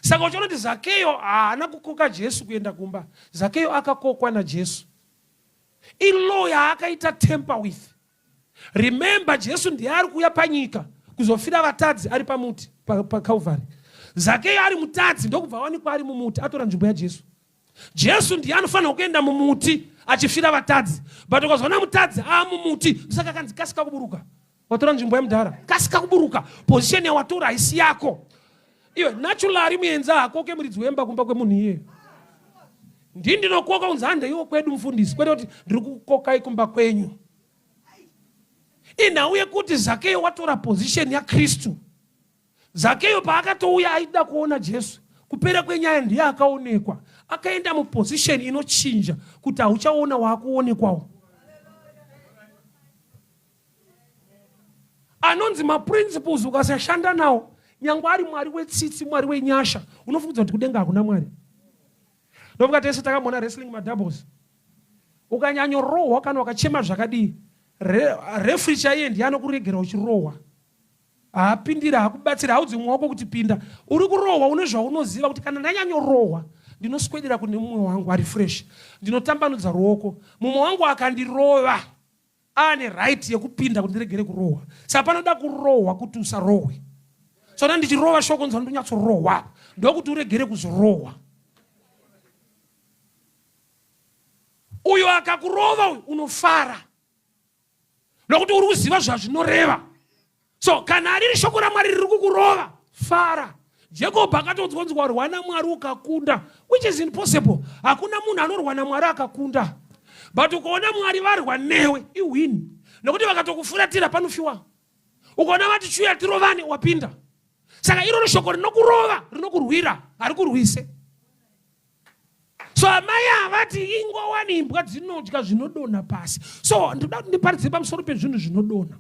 Saka uchiona kuti Zakeyo haana kukoka Jesu kuenda kumba, Zakeyo akakokwa naJesu. Ilaw yaakaita tamper with. Remember, Jesu ndiye ari kuuya panyika kuzofira vatadzi ari pamuti paCalvary. Zakeyo ari mutadzi ndokubva awanikwa ari mumuti atora nzvimbo yaJesu. Jesu ndiye anofanira kuenda mumuti achifira vatadzi, but ukazoona mutadzi aamumuti, saka akanzi kasika kuburuka, watora nzvimbo yemudhara, kasika kuburuka, position yawatora haisi yako iwe. Naturally muenzi hakoke muridzi wemba kumba kwemunhu iyeyo. Ndii ndinokoka kunzi handeiwo kwedu mufundisi, kwete kuti ndiri kukokai kumba kwenyu. Inhau yekuti Zakeyo watora position yaKristu. Zakeyo paakatouya aida kuona Jesu, kupera kwenyaya ndiye akaonekwa. Akaenda muposition inochinja kuti hauchaona, waakuonekwawo. Anonzi maprinciples ukasashanda nawo, nyange ari Mwari wetsitsi, Mwari wenyasha, unofungudza kuti kudenga hakuna Mwari. Ndofunga tese takamboona wrestling madoubles. Ukanyanyorohwa kana ukachema zvakadii, referee chaiye ndiye anokuregera uchirohwa. Haapindire, haakubatsire, haudzi mumwe wako kuti pinda. Uri kurohwa une zvaunoziva kuti kana ndanyanyorohwa ndinoswedera kune mumwe wangu ari fresh, ndinotambanudza ruoko. Mumwe wangu akandirova aane right yekupinda kuti ndiregere kurohwa. Saka panoda kurohwa kuti usarohwe. So na ndichirova shoko nzwa ndonyatsorohwa ndokuti uregere kuzorohwa. Uyo akakurova uyu unofara nokuti uri kuziva zvazvinoreva. So kana riri shoko raMwari riri kukurova, fara. Jacob akatonzwa kunzi warwa naMwari ukakunda, which is impossible. Hakuna munhu anorwa naMwari akakunda, but ukaona Mwari varwa newe iwin, nokuti vakatokufuratira panofiwa. Ukaona vati chiuya tirovane, wapinda. Saka iroro shoko rinokurova rinokurwira, harikurwise. So amai havati ingowani imbwa dzinodya zvinodonha pasi. So ndinoda kuti ndiparidze pamusoro pezvinhu zvinodonha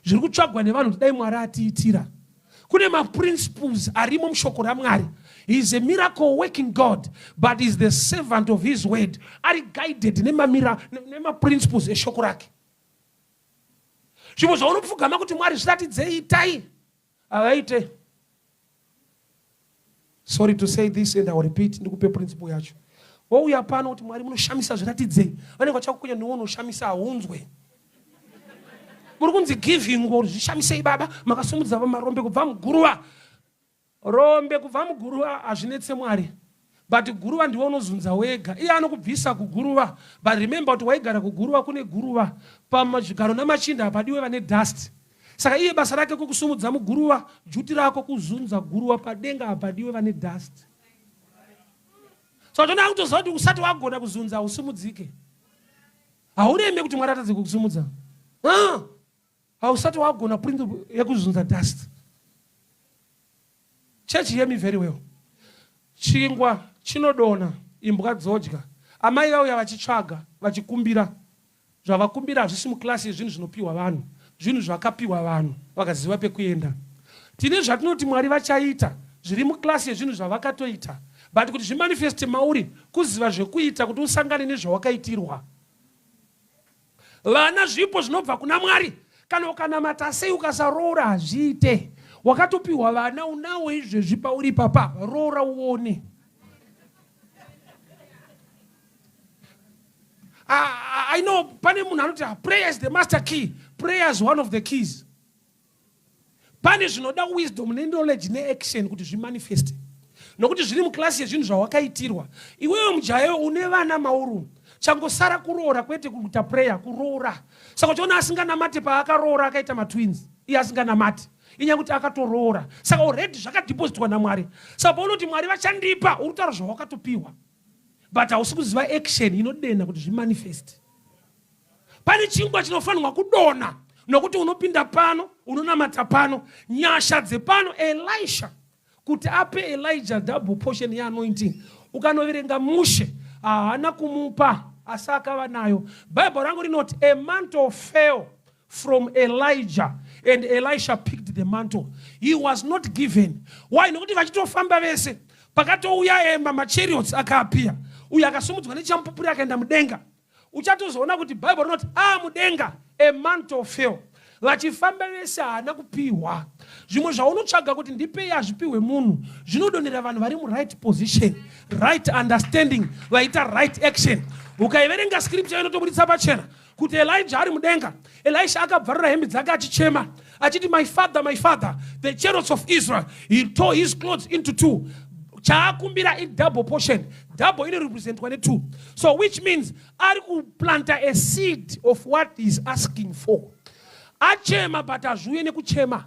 zviri kutsvagwa nevanhu kuti dai Mwari atiitira. Kune maprinciples arimo mushoko raMwari. He is a miracle working God, but is the servant of his word. Ari guided nemaprinciples eshoko rake. Zvimwe zvaunopfugama kuti Mwari zviratidzei, itai, havaite. Sorry to say this and I will repeat, ndikupe principle yacho. Wouya pano kuti Mwari munoshamisa zviratidzei, vanenge vachakukonya newe unoshamisa haunzwe. Muri kunzi giving or zvishamisei baba, makasumudza marombe kubva muguruva. Rombe kubva muguruva hazvinetse Mwari, but guruva ndiwe unozunza wega. Iye anokubvisa kuguruva, but remember kuti waigara kuguruva kune guruva. Pamazvigaro namachinda hapadiwe vane dust. Saka iye basa rake kukusumudza muguruva, duty rako kuzunza guruva. Padenga hapadiwe vane dust. So tona kutoziva kuti usati wagona kuzunza hausumudzike. Haureme kuti Mwari atadze kukusumudza. Hausati wagona principle yekuzunza dust. Church, hear me very well. Chingwa chinodonha, imbwa dzodya. Amai vauya vachitsvaga, vachikumbira. Zvavakumbira hazvisi muklasi yezvinhu zvinopiwa vanhu. Zvinhu zvakapiwa vanhu vakaziva pekuenda. Tine zvatinoti Mwari vachaita zviri muklasi yezvinhu zvavakatoita, but kuti zvimanifeste mauri kuziva zvekuita kuti usangane nezvawakaitirwa. Vana zvipo zvinobva kuna Mwari. Kana ukanamata sei ukasaroora hazviite. Wakatopiwa vana unawo izvezvi pauri papa, roora uone. I know pane munhu anoti prayer is the master key. Prayer is one of the keys. Pane zvinoda wisdom neknowledge neaction kuti zvimanifeste, nokuti zviri muklasi yezvinhu zvawakaitirwa iwewe. Mujayo une vana mauru, changosara kuroora, kwete kuita prayer, kuroora. Saka uchiona asinganamati, paakaroora akaita matwins iye asinganamati, inyaya kuti akatoroora. Saka already zvakadhipositwa naMwari. Saka paunoti Mwari vachandipa, uri kutaura zvawakatopiwa, but hausi kuziva action inodena kuti zvimanifest. Pane chingwa chinofanirwa kudonha nokuti unopinda pano, unonamata pano, nyasha dzepano. Elisha kuti ape Elijah double portion yeanointing, ukanoverenga mushe, haana kumupa asi akava nayo. Bhaibheri rangu rinoti a mantle fell from Elijah and Elisha picked the mantle. He was not given. Why? Nokuti vachitofamba vese pakatouya ema machariots akaapia, uyo akasumudzwa nechamupupuri akaenda mudenga. Uchatozoona kuti Bhaibheri rinoti a mudenga a mantle fell. Vachifamba vese haana kupiwa. Zvimwe zvaunotsvaga kuti ndipei hazvipiwe munhu, zvinodonera vanhu vari muright position, right understanding, vaita right action. Ukaiverenga scripture inotobuditsa pachena kuti Elijah ari mudenga, Elisha akabvarura hembe dzake achichema achiti, "My father, my father, the chariots of Israel." He tore his clothes into two. Chaakumbira idouble portion. Double inorepresentwa ne2, so which means ari kuplanta a seed of what he is asking for. Achema, but hazviuye nekuchema.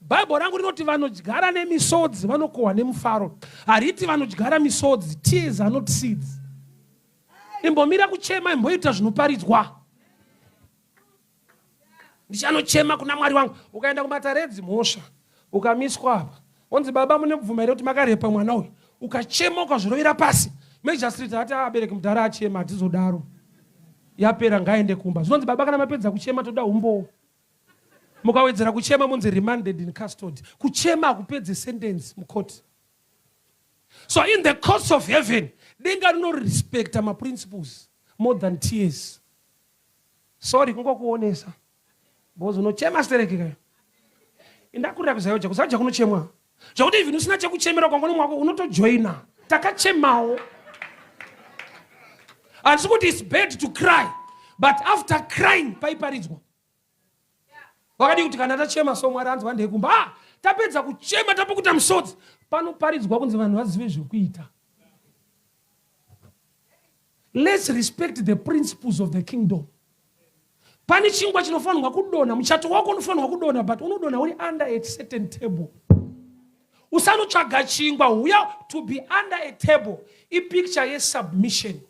Bhaibheri rangu rinoti vanodyara nemisodzi vanokohwa nemufaro. Hariti vanodyara misodzi. Tears are not seeds. Imbomira kuchema, imboita zvinoparidzwa. Ndichanochema kuna Mwari wangu. Ukaenda kumataredzi mhosva, ukamiswa apa, onzi, "Baba, mune kubvuma here kuti makarepa mwana uyu?" Ukachema, ukazvirovera pasi, magistrate ati, "Abereki, mudhara achema, hatizodaro, yapera, ngaende kumba." Zvinonzi, "Baba, kana mapedza kuchema, toda umbowo." Mukawedzera kuchema, munzi remanded in custody. Kuchema hakupedze sentence mukoti. So in the courts of heaven, denga rinorespecta maprinciples more than tears. Sorry kungokuonesa because unochema stereki kayo. Indakurira kuZayoja, kuZayoja kunochemwa zvekuti even usina chekuchemera kwangoni mwako unotojoina. Takachemawo. Handisi kuti it's bad to cry, but after crying paiparidzwa. Wakadii kuti kana tachema so Mwari anzwa ndekumba. Ah, tapedza kuchema tapukuta musodzi, panoparidzwa kunzi vanhu vazive zvekuita. Let's respect the principles of the kingdom. Pane chingwa chinofanirwa kudonha, muchato wako unofanirwa kudonha, but unodonha uri under a certain table. Usanotsvaga chingwa, huya to be under a table. Ipicture yesubmission.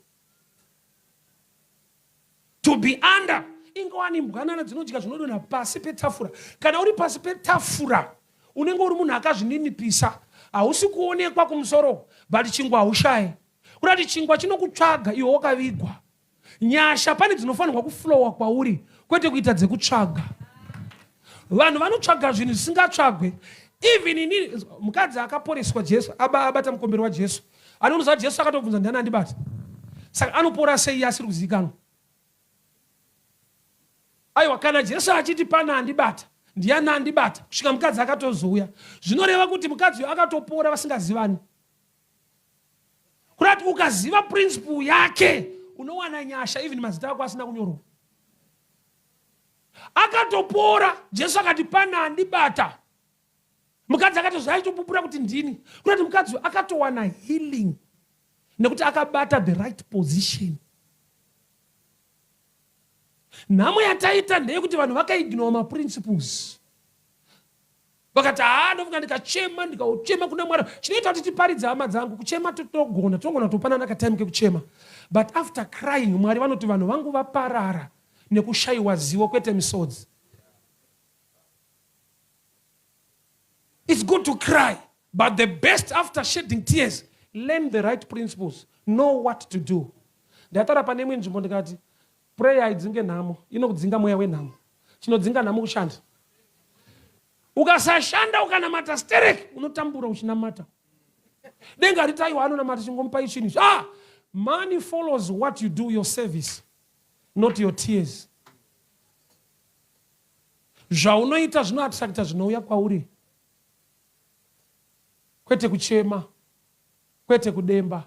To be under. Ingowani mbwanana dzinodya zvinodonha pasi petafura. Kana uri pasi petafura, unenge uri munhu akazvininipisa. Hausi kuonekwa kumusoro, but chingwa haushaye. Kurati chingwa chinokutsvaga iwe wakavigwa. Nyasha pane dzinofanirwa kuflowa kwauri, kwete kuita dzekutsvaga. Vanhu vanotsvaga zvinhu zvisingatsvagwe. Even ini, mukadzi akaporeswa Jesu, abata mukombero waJesu. Anonoziva Jesu akatobvunza ndiani andibata. Saka anopora sei iye asiri kuzivikanwa? Aiwa, kana Jesu achiti pana andibata, ndiani andibata? Kusvika mukadzi akatozouya. Zvinoreva kuti mukadzi uyu akatopora vasingazivani. Kurati ukaziva principle yake unowana nyasha even mazita ako asina kunyorwa. Akatopora, Jesu akati pana andibata. Mukadzi akatozva achitopupura kuti ndini. Kurati mukadzi uyu akatowana healing nekuti akabata the right position. Nhamo yataita ndeyekuti vanhu vakaignore maprinciples. Vakati haa ndofunga ndikachema ndikauchema kuna Mwari. Chinoita kuti tiparidze hama dzangu kuchema togona tinogona kutopanana katime kekuchema. But after crying Mwari vanoti vanhu vangu vaparara nekushaiwa zivo kwete misodzi. It's good to cry, but the best after shedding tears, learn the right principles, know what to do. Ndataura pane imwe nzvimbo ndikati prayer haidzinge nhamo, inokudzinga mweya wenhamo. Chinodzinga nhamo kushanda. Ukasashanda ukanamata sterek unotambura uchinamata. Denga ritaiwa anonamata chingomupa ichinhu. Ah, money follows what you do, your service, not your tears. Zvaunoita zvinoattracta zvinouya kwauri, kwete kuchema, kwete kudemba.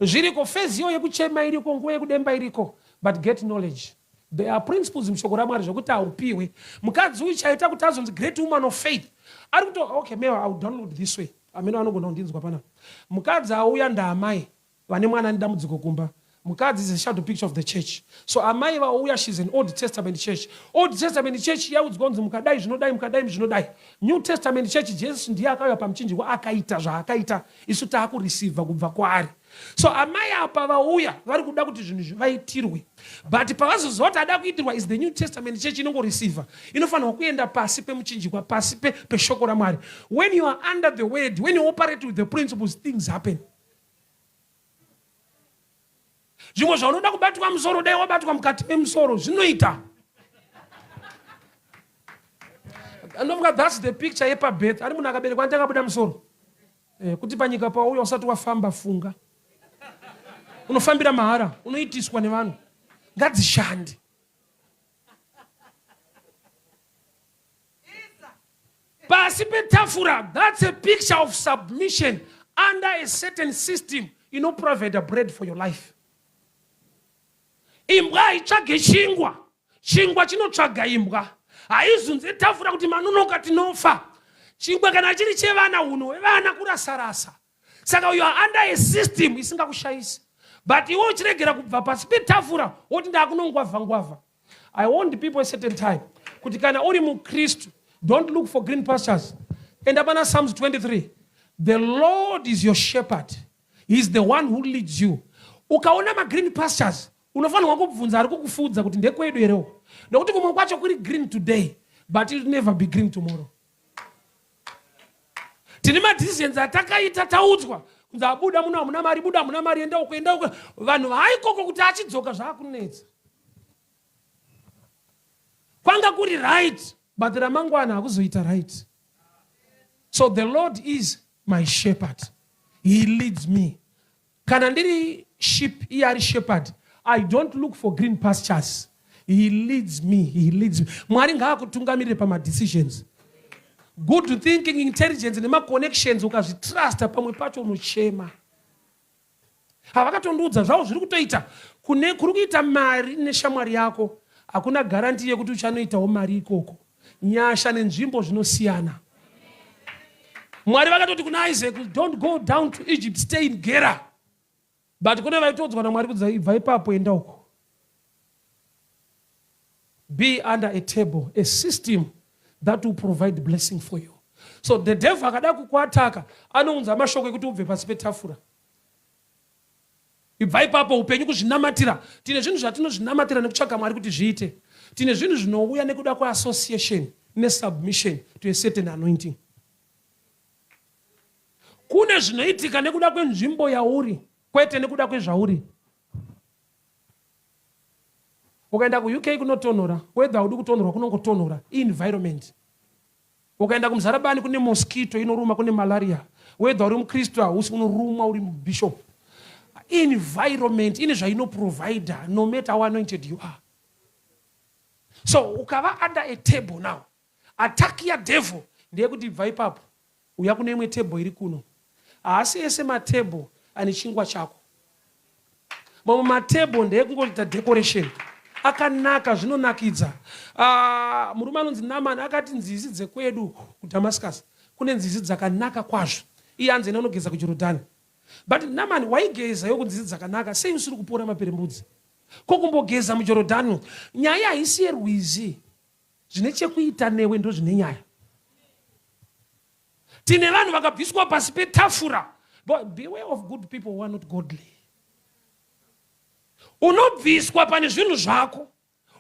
Zviriko, phase iyo yekuchema iriko, nguva yekudemba iriko, but get knowledge. There are principles mushoko raMwari zvekuti haupiwe. Mukadzi uyu chaita kuti azonzi great woman of faith. Ari kuto, okay, maybe I will download this way. Amene vanogona kundinzwa panapa. Mukadzi auya ndaamai. Vane mwana ane dambudziko kumba. Mukadzi is a shadow picture of the church. So amai vauya she's an Old Testament church. Old Testament church yaudzwa kunzi mukadai zvinodai mukadai zvinodai. New Testament church Jesu ndiye akauya pamuchinjikwa akaita zvaakaita isu taakureceiva kubva kwaari. So amai apa vauya vari kuda kuti zvinhu zvivaitirwe. But pavazoziva kuti ada kuitirwa is the New Testament church inongoreceiva. Inofanirwa kuenda pasi pemuchinjikwa pasi peshoko raMwari. When you are under the word, when you operate with the principles, things happen. Zvimwe zvaunoda kubatwa musoro dai wabatwa mukati memusoro zvinoita. Ndofunga that's the picture yepabirth. Ari munhu akaberekwa anti akabuda musoro. Kuti panyika pauya usati wafamba funga. Unofambira mahara, unoitiswa nevanhu. Ngadzishande. Pasi petafura, that's a picture of submission under a certain system inoprovida bread for your life. Imbwa haitsvage chingwa, chingwa chinotsvaga imbwa. Haizunze tafura kuti manonoka tinofa. Chingwa kana chiri chevana, hunhu hwevana kurasarasa. Saka you are under a system isingakushaisi. But iwe uchiregera kubva pasi petafura woti ndakunongwavha ngwavha. I warned people a certain time kuti kana uri muKristu don't look for green pastures. Enda pana Psalms 23. The Lord is your shepherd. He is the one who leads you. Ukaona magreen pastures unofanirwa kubvunza ari kukufudza kuti ndekwedu herewo, nekuti kumwe kwacho kuri green today but it will never be green tomorrow. Tine madecisions atakaita taudzwa kunzi abuda muno hamuna mari, buda hamuna mari, enda uko, enda uko. Vanhu vaikoko kuti achidzoka zvaakunetsa. Kwanga kuri right, but ramangwana hakuzoita right. So the Lord is my shepherd. He leads me. Kana ndiri sheep, iye ari shepherd. I don't look for green pastures. He leads me. He leads me. Mwari ngaakutungamirire pamadecisions. Good thinking, intelligence nemaconnections ukazvitrusta pamwe pacho unochema. Havakatondiudza zvavo zviri kutoita kune kuri kuita mari neshamwari yako hakuna guarantee yekuti uchanoitawo mari ikoko. Nyasha nenzvimbo zvinosiyana. Mwari vakatoti kuna Isaac, don't go down to Egypt, stay in Gera. But kune vaitodzwa naMwari kudza ibva ipapo enda uko. Be under a table, a system that will provide blessing for you. So the devil akada kukuataka anounza mashoko ekuti ubve pasi petafura. Ibva ipapo upenyu kuzvinamatira. Tine zvinhu zvatinozvinamatira nekutsvaga Mwari kuti zviite. Tine zvinhu zvinouya nekuda kweassociation nesubmission to a certain anointing. Kune zvinoitika nekuda kwenzvimbo yauri kwete nekuda kwezvauri. Ukaenda kuUK kunotonhora, whether haudi kutonhorwa kunongotonhora, ienvironment. Ukaenda kuMuzarabani kune mosquito inoruma, kune malaria. Whether uri muKristu hausi unorumwa uri bishop. Environment ine zvainoprovider no matter how anointed you are. So ukava under a table now, attack yadevil ndeyekuti ibva ipapo uya kune imwe table iri kuno. Haasi ese matable ane chingwa chako. Mamwe matable ndeekungoita decoration akanaka zvinonakidza. Ah, murume anonzi Naman akati nzizi dzekwedu kuDamascus kune nzizi dzakanaka kwazvo. Iye anzi enda unogeza kuJorodhani. But Naman waigeza iwe kunzizi dzakanaka sei usiri kupora maperembudzi? Ko kumbogeza muJorodhani? Nyaya haisi yerwizi. Zvine chekuita newe ndozvine nyaya. Tine vanhu vakabviswa pasi petafura. But beware of good people who are not godly. Unobviswa pane zvinhu zvako,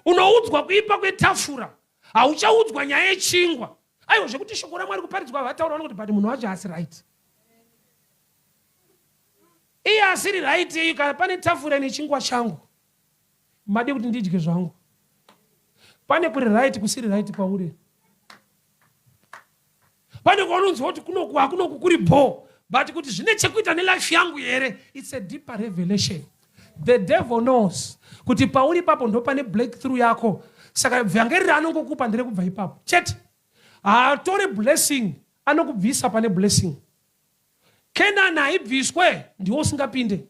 unoudzwa kuipa kwetafura, hauchaudzwa nyaya yechingwa. Aiwa zvekuti shoko raMwari kuparidzwa vataura vanoti but munhu wacho haasi right. Iye asiri right iyi kana pane tafura nechingwa changu. Madi kuti ndidye zvangu. Pane kuri right kusiri right kwauri. Pane kwaunonzwa kuti kunoku hakunoku kuri bho but kuti zvine chekuita nelife yangu here, it's a deeper revelation. The devil knows kuti pauri ipapo ndopane breakthrough yako, saka vhangeri raanongokupa nderekubva ipapo chete. Haatore blessing, anokubvisa pane blessing. Canaan haibviswe, ndiwe usingapinde.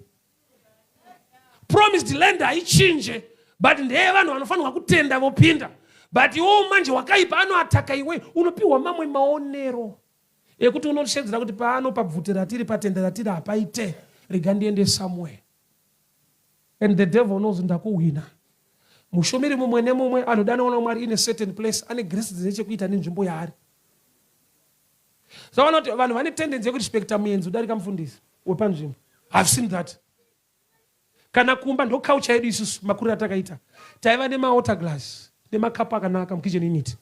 Promised land haichinje, but ndeye vanhu vanofanirwa kutenda vopinda. But iwewo manje wakaipa anoataka iwe, unopiwa mamwe maonero ekuti unoshedzera kuti paano pabvute ratiri patende ratiri hapaite, rega ndiende somewhere. And the devil knows ndakuhwina. Mushumiri mumwe nemumwe anodanwa naMwari in a certain place ane grace dzine chekuita nenzvimbo yaari. So vanoti vanhu vane tendency yekurespecta muenzi kudarika mufundisi wepanzvimbo. I've seen that. Kana kumba ndo culture yedu isusu makuriro atakaita. Taiva nemawater glass nemakapu akanaka mukitchen unit.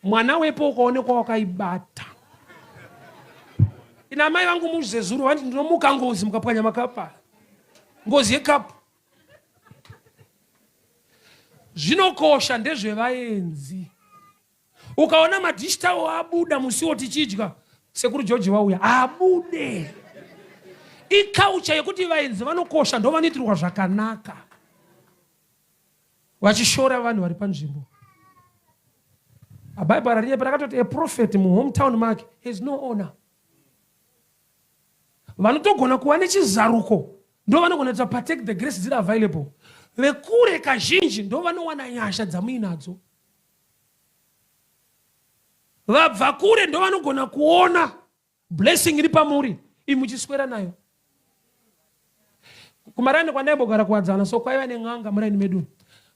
Mwana wepo ukaonekwa wakaibata. Ina amai vangu muzezuru vanti ndinomuka ngozi mukapwanya makapa. Ngozi yekapu. Zvinokosha ndezvevaenzi. Ukaona madish towel abuda musiwo tichidya, sekuru George vauya, abude. Iculture yekuti vaenzi vanokosha ndovanoitirwa zvakanaka, vachishora vanhu vari panzvimbo. Bhaibheri harinyepe, rakatoti a prophet muhometown make has no honor. Vanotogona kuva nechizaruko ndo vanogona kuita partake the grace dziri available. Vekure kazhinji ndo vanowana nyasha dzamuinadzo. Vabva kure ndovanogona kuona blessing iri pamuri imi muchiswera nayo. Kumaraini kwandaimbogara kuwadzana so kwaiva nen'anga muraini medu.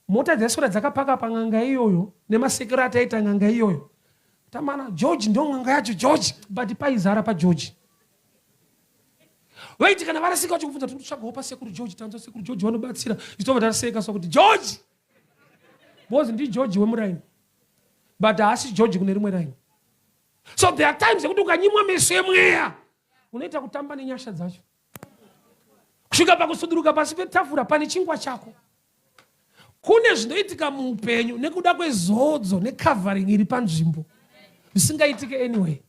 Mota dzaiswera dzakapaka pan'anga iyoyo nemasekero ataiita n'anga iyoyo. Tamana George ndo n'anga yacho George, but paizara paGeorge. Vaiti kana varasika vachikubvunza tinotsvagawo pasekuru George, tanzwa sekuru George vanobatsira. Isu tobva taseka so kuti George because ndi George wemuraini but haasi George kune rimwe raini. So there are times yekuti ukanyimwa meso emweya unoita kutamba nenyasha dzacho kusvika pakusuduruka pasi petafura pane chingwa chako. Kune zvinoitika muupenyu nekuda kwezodzo necovering iri panzvimbo zvisingaitike anyway.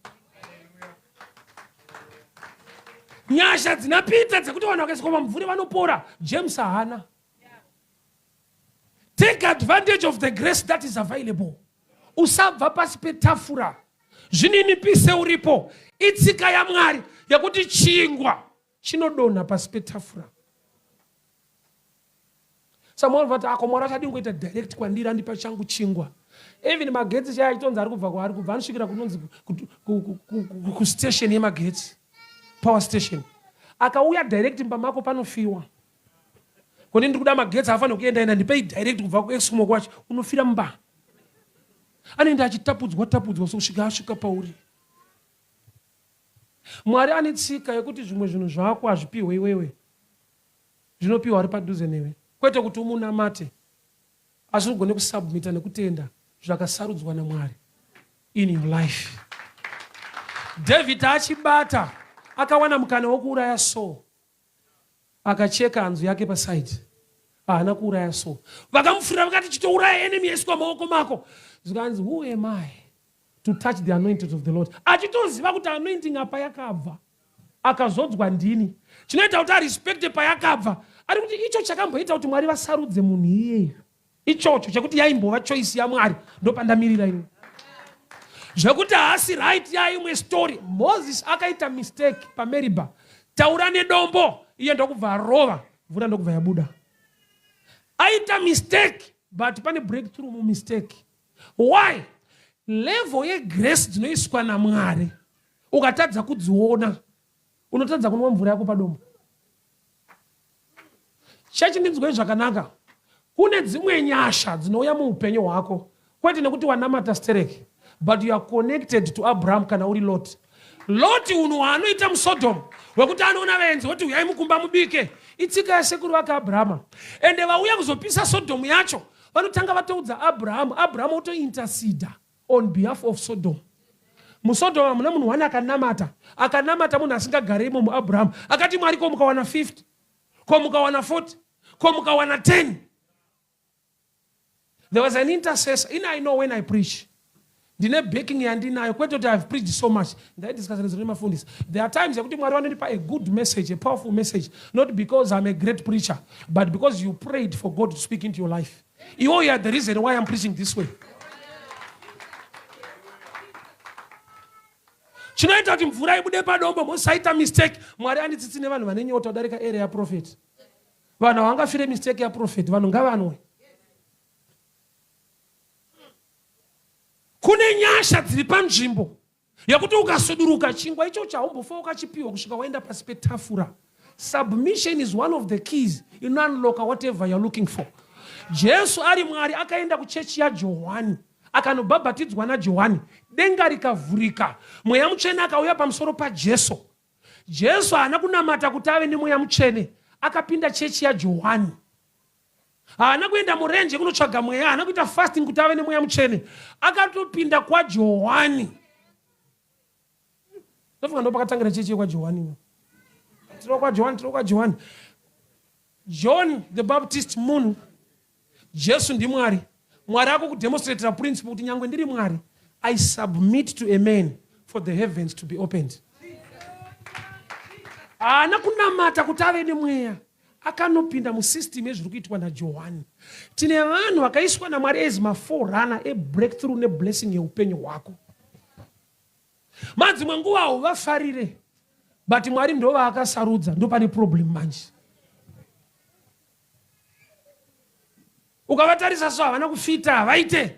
Nyasha dzina Peter dzekuti vanhu vakaiswa pamumvuri vanopora, James haana. Take advantage of the grace that is available. Usabva pasi petafura. Zvininipise uripo. Itsika yaMwari yekuti chingwa chinodonha pasi petafura. Samuel vati ako Mwari achadii kungoita direct kwandiri andipa changu chingwa. Even magetsi chaya achitonzi ari kubva kwaari kubva anosvikira kunonzi kustation yemagetsi power station. Akauya direct mumba mako panofiwa. Koni ndiri kuda magetsi afanira kuenda enda ndipei direct kubva kuExmo kwacho unofira mumba. Anoenda achitapudzwa tapudzwa kusvika asvika pauri. Mwari ane tsika yekuti zvimwe zvinhu zvako hazvipihwe iwewe. Zvinopiwa ari padhuze newe kwete kuti umunamate asi ugone kusubmita nekutenda zvakasarudzwa naMwari in your life. David achibata akawana mukana wekuuraya Saul akacheka hanzu yake paside haana kuuraya Saul. Vakamufurira vakati chitouraya enemy yaiswa maoko mako. Zvikanzi who am I to touch the anointed of the Lord achitoziva kuti anointing apa yakabva akazodzwa ndini chinoita kuti arespekte payakabva ari kuti icho chakamboita kuti mwari vasarudze munhu iyeyu ichocho chekuti yaimbova choice yamwari ndopandamirira ini zvekuti haasi right yaimwe story moses akaita mistake pameriba taura nedombo iye ndokubva arova mvura ndokubva yabuda aita mistake but pane breakthrough mumistake Why? Level yegrace dzinoiswa naMwari ukatadza kudziona unotadza kunwa mvura yako padombo. Chechi ndinzwei zvakanaka. Kune dzimwe nyasha dzinouya muupenyu hwako kwete nekuti wanamata stereki but you are connected to Abraham kana uri Lot. Lot unhu hwaanoita muSodom hwekuti anoona vaenzi voti huyai mukumba mubike itsika yasekuru vake Abrahama ende vauya kuzopisa Sodom yacho Vanotanga vatoudza Abrahamu, Abrahamu otointerceda on behalf of Sodom. MuSodom hamuna munhu one akanamata. Akanamata munhu asingagare imomo Abrahamu. Akati Mwari ko mukawana 50, ko mukawana 40, ko mukawana 10. There was an intercessor. In I know when I preach. Ndine backing yandinayo kwete kuti I've preached so much. Ndaidiscussa nezuro nemafundisi. There are times yekuti Mwari vanondipa a good message, a powerful message, not because I'm a great preacher, but because you prayed for God to speak into your life. Iwo you are the reason why I'm preaching this way. Chinoita kuti mvura ibude padombo musaita mistake. Mwari anditsitsi nevanhu vane nyota kudarika area yaprophet. Vanhu havangafire mistake yaprophet, vanhu ngavanwe. Kune nyasha dziri panzvimbo yekuti ukasuduruka chingwa ichocho haumbofa wakachipiwa kusvika waenda pasi petafura. Submission is one of the keys inounlocka whatever you're looking for. Jesu ari Mwari akaenda kuchechi yaJohwani akanobhabhatidzwa naJohwani, denga rikavhurika, Mweya Mutsvene akauya pamusoro paJesu. Jesu haana kunamata kuti ave neMweya Mutsvene, akapinda chechi yaJohwani. Haana kuenda murenje kunotsvaga mweya, haana kuita fasting kuti ave nemweya mutsvene. Akatopinda kwaJohwani. Ndofunga ndopakatangira chechi yekwaJohwani. Tiri kwaJohwani, tiri kwaJohwani. John the Baptist munhu, Jesu ndiMwari. Mwari akukudemonstratira principle kuti nyangwe ndiri Mwari, I submit to a man for the heavens to be opened. Haana kunamata kuti ave nemweya. Akanopinda musystem yezviri kuitwa naJohani. Tine vanhu vakaiswa naMwari as maforerunner ebreakthrough neblessing yeupenyu hwako. Madzimwe nguva hauvafarire but Mwari ndovaakasarudza, ndopane problem manje. Ukavatarisa so havana kufita, havaite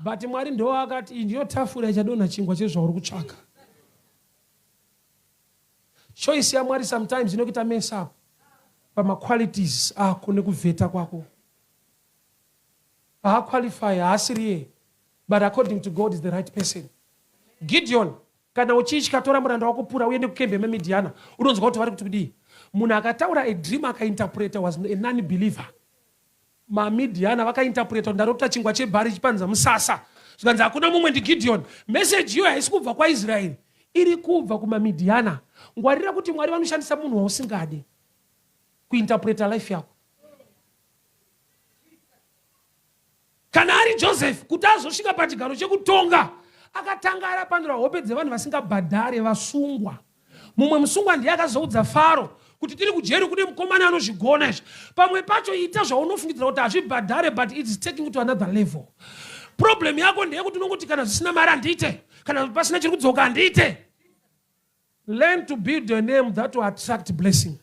but Mwari ndovaakati iyi ndiyo tafura ichadonha chingwa chezvauri kutsvaka. Choice yaMwari sometimes inokuita mess up pamaqualities ako nekuvheta kwako. Haaqualify, haasiriye but according to God is the right person. Gideon, kana uchitya tora muranda wako Pura uende kukembe yemaMidiana unonzwa kuti vari kuti kudii. Munhu akataura a dream akainterpreta was a non-believer. MaMidiana vakainterpreta kuti ndarota chingwa chebhari chipanza musasa. Zvikanzi hakuna mumwe ndiGideon. Message iyoyo haisi kubva kwaIsraeri, iri kubva kumaMidiana. Ngwarira kuti Mwari vanoshandisa munhu wausingade kuinterpreta life yako. Kana ari Joseph kuti azosvika pachigaro chekutonga akatanga arapandura hope dzevanhu vasingabhadhare vasungwa. Mumwe musungwa ndiye akazoudza Faro kuti tiri kujeri kune mukomana anozvigona izvi. Pamwe pacho ita zvaunofungidzira kuti hazvibhadhare but it's taking you to another level. Problem yako ndeyekuti unongoti kana zvisina mari handiite, kana pasina chiri kudzoka handiite. Learn to build your name that will attract blessing.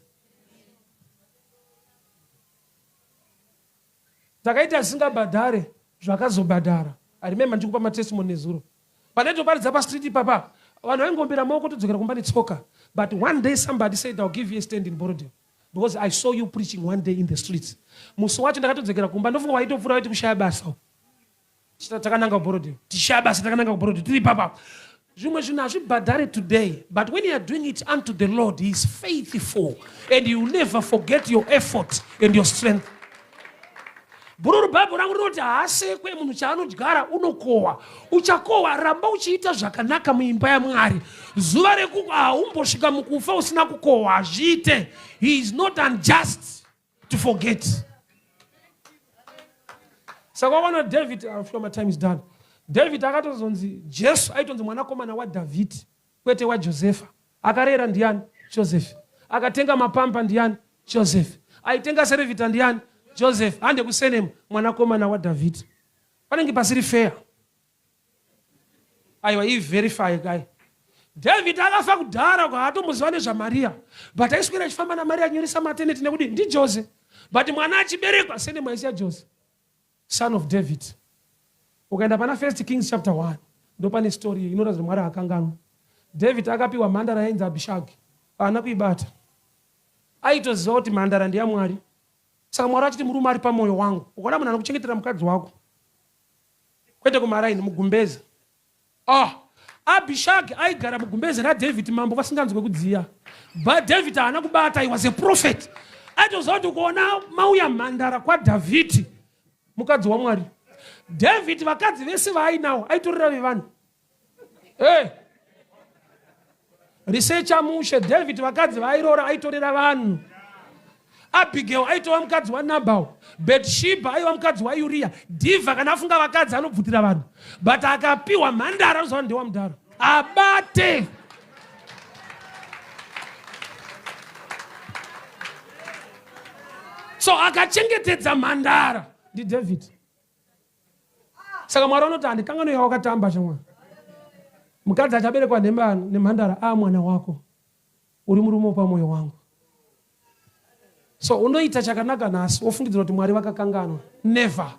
Takaita zvisingabhadhare zvakazobhadhara. I remember ndichikupa matestimony nezuro. Pandaitoparidza pastreet ipapa, vanhu vaingombera maoko todzokera kumba netsoka. But one day somebody said I'll give you a stand in Borrowdale because I saw you preaching one day in the streets. Musi wacho ndakatodzokera kumba ndofunga waitopfuura waiti kushaya basa. Takananga kuBorrowdale. Tishaya basa takananga kuBorrowdale tiri ipapa. Zvimwe zvinhu hazvibhadhare today, but when you are doing it unto the Lord, he is faithful and he will never forget your effort and your strength. Bhururu Bible rangu rinoti haasekwe munhu chaanodyara unokohwa. Uchakohwa, ramba uchiita zvakanaka muimba yaMwari. Zuva reku haumbosvika mukufa usina kukohwa, hazviite. He is not unjust to forget. Saka wakaona David, I'm sure my time is done. David akatozonzi Jesu aitonzi mwanakomana waDhavhidhi kwete waJosefa. Akarera ndiani? Joseph. Akatenga mapampa ndiani? Joseph. Aitenga serevita ndiani? Joseph. Hande kusenemu mwanakomana waDhavhidhi. Panenge pasiri fair. Aiwa, i verify kai. David akafa kudhara kwaatomboziva nezvaMaria. But aiswera achifamba naMaria anyoresa mateneti nekudi ndiJose. But mwana achiberekwa senemu aisi yaJose. Son of David. Ukaenda pana First Kings chapter 1 ndopane story inoratidza kuti Mwari haakanganwi. David akapiwa mhandara yainzi Abishagi. Haana kuibata. Aitoziva kuti mhandara ndeyaMwari. Saka Mwari achiti murume ari pamoyo wangu. Ukaona munhu anokuchengetera mukadzi wako kwete kumaraini mugumbeze. Ah, Abishagi aigara mugumbeze raDavid mambo vasinganzwe kudziya. But David haana kubata, he was a prophet. Aitoziva kuti ukaona mauya mhandara kwaDhavhidhi mukadzi waMwari. David vakadzi vese vaainawo aitorera vevanhu. Hey. Researcher mushe David vakadzi vaairoora aitorera vanhu. Abigail aitova mukadzi waNabal. Bathsheba aiva mukadzi waUria. Diva kana afunga vakadzi anobvutira vanhu. But akapiwa mhandara anoziva ndewa mudhara. Abate. So akachengetedza mhandara ndiDavid. Saka Mwari anoti handikanganwe yawakatamba shamwari. Mukadzi achaberekwa nemhandara a mwana wako. Uri murume pamwoyo wangu. So unoita chakanaka nhasi wofungidzira kuti Mwari vakakanganwa. Never.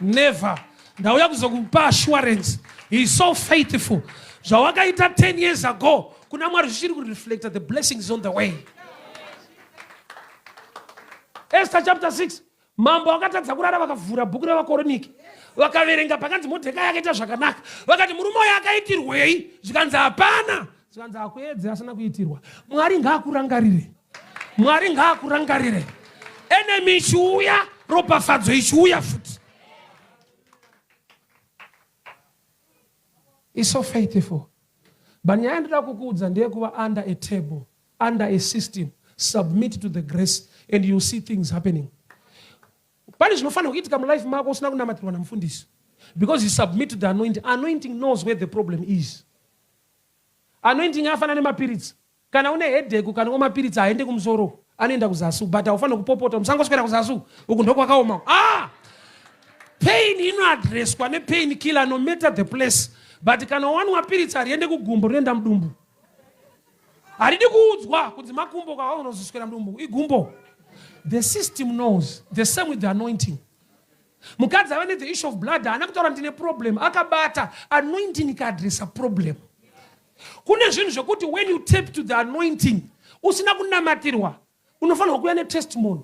Never. Ndauya kuzokupa assurance. He is so faithful. Zvawakaita 10 years ago kuna Mwari zvichiri kureflecta the blessings on the way. Esther chapter 6 Mambo akatadza kurara vakavhura bhuku revakoronike vakaverenga pakanzi Modhekai akaita zvakanaka vakati murume uyo akaitirwei zvikanzi hapana zvikanzi akuedze asina kuitirwa. Mwari ngaakurangarire, Mwari ngaakurangarire. Enemy ichiuya, ropafadzo ichiuya futi. Is so faithful. But nyaya yandoda kukuudza ndeyekuva under a table, under a system, submit to the grace and you see things happening. Pane zvinofanira kuitika mulife mako usina kunamatirwa namufundisi because you submit to the anointing. Anointing knows where the problem is. Anointing afana nemapiritsi. Kana une headache ukanwa mapiritsi haende kumusoro, anoenda kuzasi but haufaniri kupopota musangoswera kuzasi uku ndokwakaoma. Ah! Pain inoadreswa nepain killer no matter the place. But kana wanwa piritsi hariende kugumbo rinoenda mudumbu. Haridi kuudzwa kunzi makumbo kawa unozoswera mudumbu igumbo. The system knows. The same with the anointing. Mukadzi ava nethe issue of blood haana kutaura ndine problem, akabata anointing ikaadresa problem. Kune zvinhu zvekuti when you tap to the anointing usina kunamatirwa unofanirwa kuuya netestimony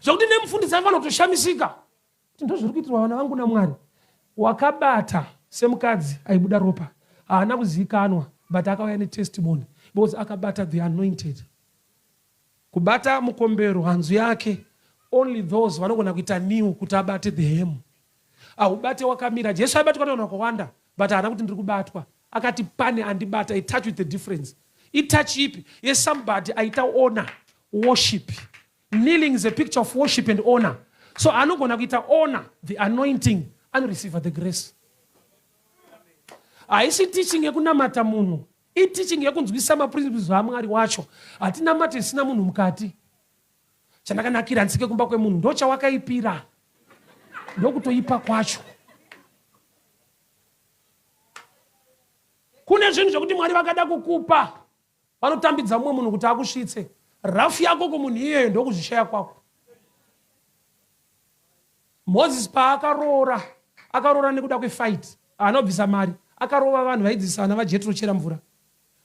zvekuti nemufundisi anofanira kutoshamisika kuti ndozviri kuitirwa vana vangu naMwari. Wakabata semukadzi aibuda ropa haana kuzivikanwa but akauya netestimony because akabata the anointed. Kubata mukombero hanzu yake only those vanogona kuita new kuti abate the hem. Ahubate wakamira. Jesu aibatwa nevanhu vakawanda but haana kuti ndiri kubatwa. Akati pane andibata, a touch with the difference. Itouch ipi? Yesomebody aita honor, worship. Kneeling is a picture of worship and honor. So anogona kuita honor the anointing, anoreceive the grace. Haisi teaching yekunamata munhu, iteaching yekunzwisisa maprinciples aMwari wacho. Hatinamate zvisina munhu mukati. Chandakanakira handisike kumba kwemunhu, ndochawakaipira, ndokutoipa kwacho. Kune zvinhu zvekuti Mwari vakada kukupa vanotambidza mumwe munhu kuti akusvitse. Rafu yako kumunhu iyeyo ndokuzvishaya kwako. Moses paakaroora akaroora nekuda kwefight haana kubvisa mari akarova vanhu vaidzidzisa vana vaJetro chera mvura.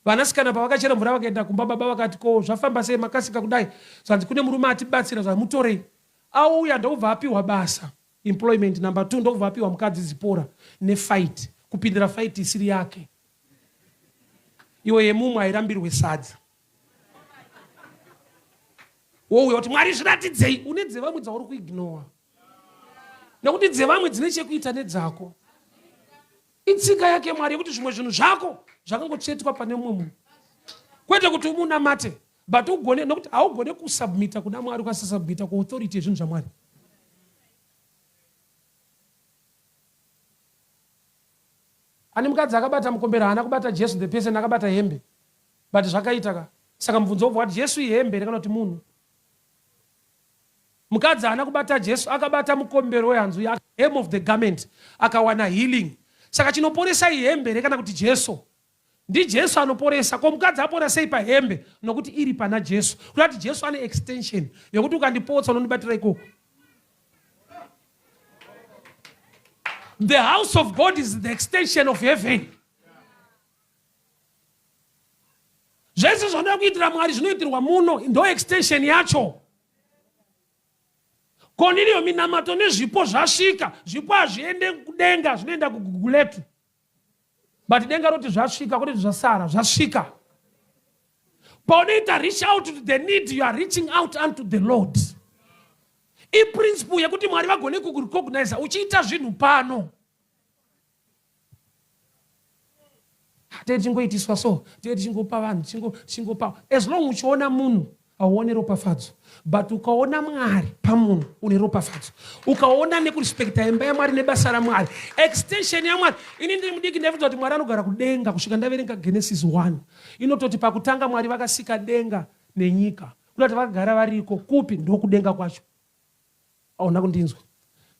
Vanasikana pavakachera mvura vakaenda kumba baba vakati ko zvafamba sei makasika kudai zvanzi kune murume atibatsira zvanzi mutorei. Auya ndokubva apiwa basa employment number 2 ndokubva apiwa mukadzi Zipora nefight kupindira fight isiri yake. Iwe yemumwe hairambirwe sadza. Wouya kuti Mwari zviratidzei une dzevamwe dzauri kuignowa nekuti dzevamwe dzine chekuita nedzako. Itsika yake Mwari yekuti zvimwe zvinhu zvako zvakangotsvetwa pane mumwe munhu, kwete kuti umunamate but ugone, nokuti haugone kusubmita kuna Mwari ukasasubmita kuauthority yezvinhu zvaMwari. Ani mukadzi akabata mukombero haana kubata Jesu the person akabata hembe but zvakaita ka saka mubvunzo wobva wati Jesu ihembe here kana kuti munhu? Mukadzi haana kubata Jesu, akabata mukombero wehanzu yake, hem of the garment, akawana healing. Saka chinoporesa ihembe here kana kuti Jesu? NdiJesu anoporesa. Ko mukadzi apora sei pahembe? Nokuti iri pana Jesu. Kuda kuti Jesu ane extension yokuti ukandipotsa unondibatira ikoko. The house of God is the extension of heaven. Zvese zvanoda kuitira Mwari zvinoitirwa muno, ndo extension yacho. Koniriyo minamato nezvipo zvasvika, zvipo hazviende kudenga, zvinoenda kuguguletu. But denga roti zvasvika, kwete zvasara, zvasvika. Paunoita reach out to the need, you are reaching out unto the Lord. Iprinciple yekuti Mwari vagone kukurecognize uchiita zvinhu pano. Tee tichingoitiswa so, tee tichingopa vanhu, tichingopa. As long uchiona munhu hauone ropafadzo, but ukaona Mwari pamunhu une ropafadzo. Ukaona nekurespekta imba yaMwari nebasa raMwari, extension yaMwari. Ini ndiri mudiki ndaifunga kuti Mwari anogara kudenga kusvika ndaverenga Genesis 1 inototi pakutanga Mwari vakasika denga nenyika, kuda kuti vakagara variko kupi? Ndokudenga kwacho. Hauna kundinzwa.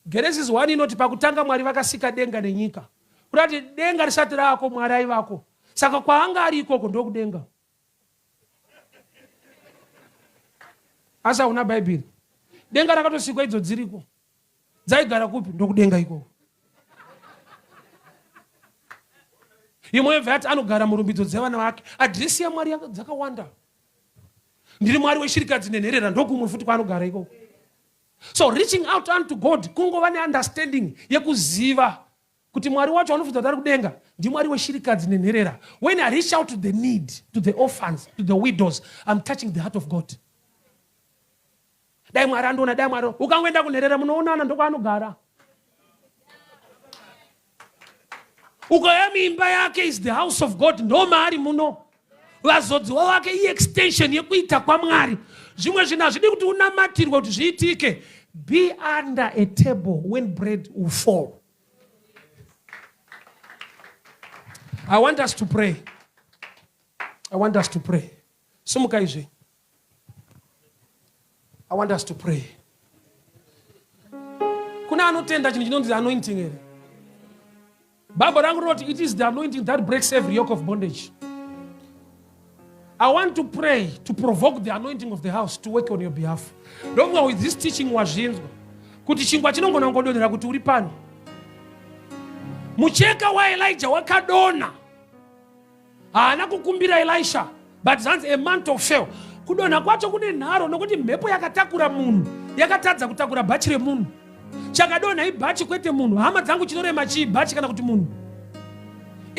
Genesis 1 inoti pakutanga Mwari vakasika denga nenyika. Kuda kuti denga risati raako Mwari aivako. Saka kwaanga ari ikoko ndokudenga. Asi hauna Bhaibheri. Denga rakatosikwa idzo dziriko. Dzaigara kupi? Ndokudenga ikoko. Imwe yobva yati anogara murumbidzo dzevana vake. Adhiresi yaMwari dzakawanda. Ndiri Mwari weshirikadzi nenherera, ndokumwe futi kwaanogara ikoko. So reaching out unto God kungova neunderstanding yekuziva kuti Mwari wacho anofunza kuti ari kudenga ndiMwari weshirikadzi nenherera. When I reach out to the need, to the orphans, to the widows, I'm touching the heart of God. Dai Mwari andiona, dai Mwari. Ukangoenda kunherera munoonana ndokwaanogara. Ukauya muimba yake is the house of God, ndomaari muno. Vazodziwa vake iextension yekuita kwaMwari. Zvimwe zvinhu hazvidi kuti unamatirwe kuti zviitike. Be under a table when bread will fall. I want us to pray. I want us to pray. Simuka izvi. I want us to pray. Kuna anotenda chinhu chinonzi anointing here? Bible rangu rinoti it is the anointing that breaks every yoke of bondage. I want to pray to provoke the anointing of the house to work on your behalf. Ndofunga with this teaching wazvinzwa kuti chingwa chinogona kungodonhera kuti uri pano. Mucheka waElijah wakadonha. Haana kukumbira Elisha but zvanzi a mantle fell. Kudonha kwacho kune nharo nokuti mhepo yakatakura munhu yakatadza kutakura bhachi remunhu. Chakadonha ibhachi kwete munhu. Hama dzangu chinorema chii bhachi kana kuti munhu?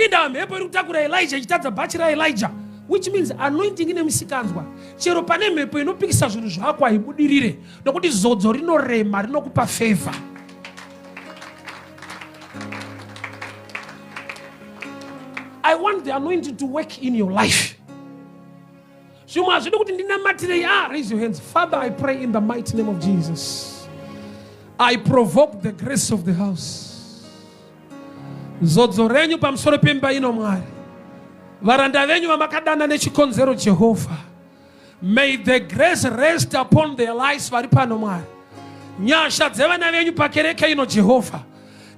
Indawa mhepo iri kutakura Elijah ichitadza bhachi raElijah which means anointing ine misikanzwa. Chero pane mhepo inopikisa zvinhu zvako haibudirire nokuti zodzo rinorema rinokupa favor. I want the anointing to work in your life. Zvimwe hazvidi kuti ndinamatirei. Ah, raise your hands. Father, I pray in the mighty name of Jesus. I provoke the grace of the house. Zodzo renyu pamusoro pemba ino Mwari. Varanda venyu vamakadana nechikonzero Jehovha. May the grace rest upon their lives vari pano Mwari. Nyasha dzevana venyu pakereke ino Jehovha.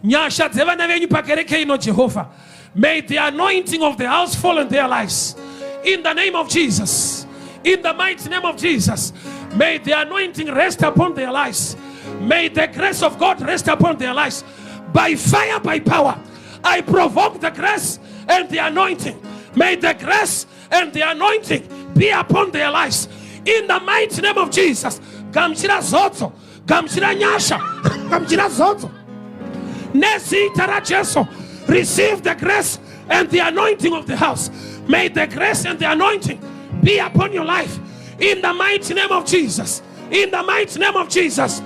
Nyasha dzevana venyu pakereke ino Jehovha. May the anointing of the house fall on their lives. In the name of Jesus. In the mighty name of Jesus. May the anointing rest upon their lives. May the grace of God rest upon their lives. By fire, by power, I provoke the grace and the anointing. May the grace and the anointing be upon their lives. In the mighty name of Jesus. Gamuchira zodzo, gamuchira nyasha, gamuchira zodzo. Nezita raJesu, receive the grace and the anointing of the house. May the grace and the anointing be upon your life. In the mighty name of Jesus. In the mighty name of Jesus.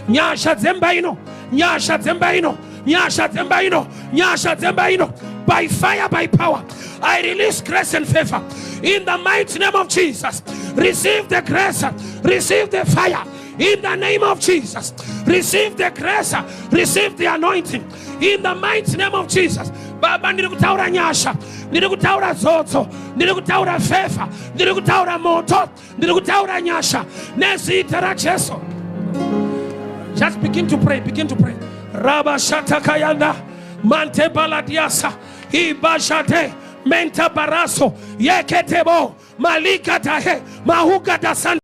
Nyasha dzemba ino, nyasha dzemba ino, nyasha dzemba ino, nyasha dzemba ino. By fire, by power, I release grace and favor. In the mighty name of Jesus, receive the grace, receive the fire. In the name of Jesus, receive the grace, receive the anointing. In the mighty name of Jesus. Baba, ndiri kutaura nyasha, ndiri kutaura zodzo, ndiri kutaura favor, ndiri kutaura moto, ndiri kutaura nyasha nezita raJesu. Just begin to pray, begin to pray. Raba shatakayanda mante baladiasa ibashate menta baraso yeketebo malika tahe mahuka dasanda.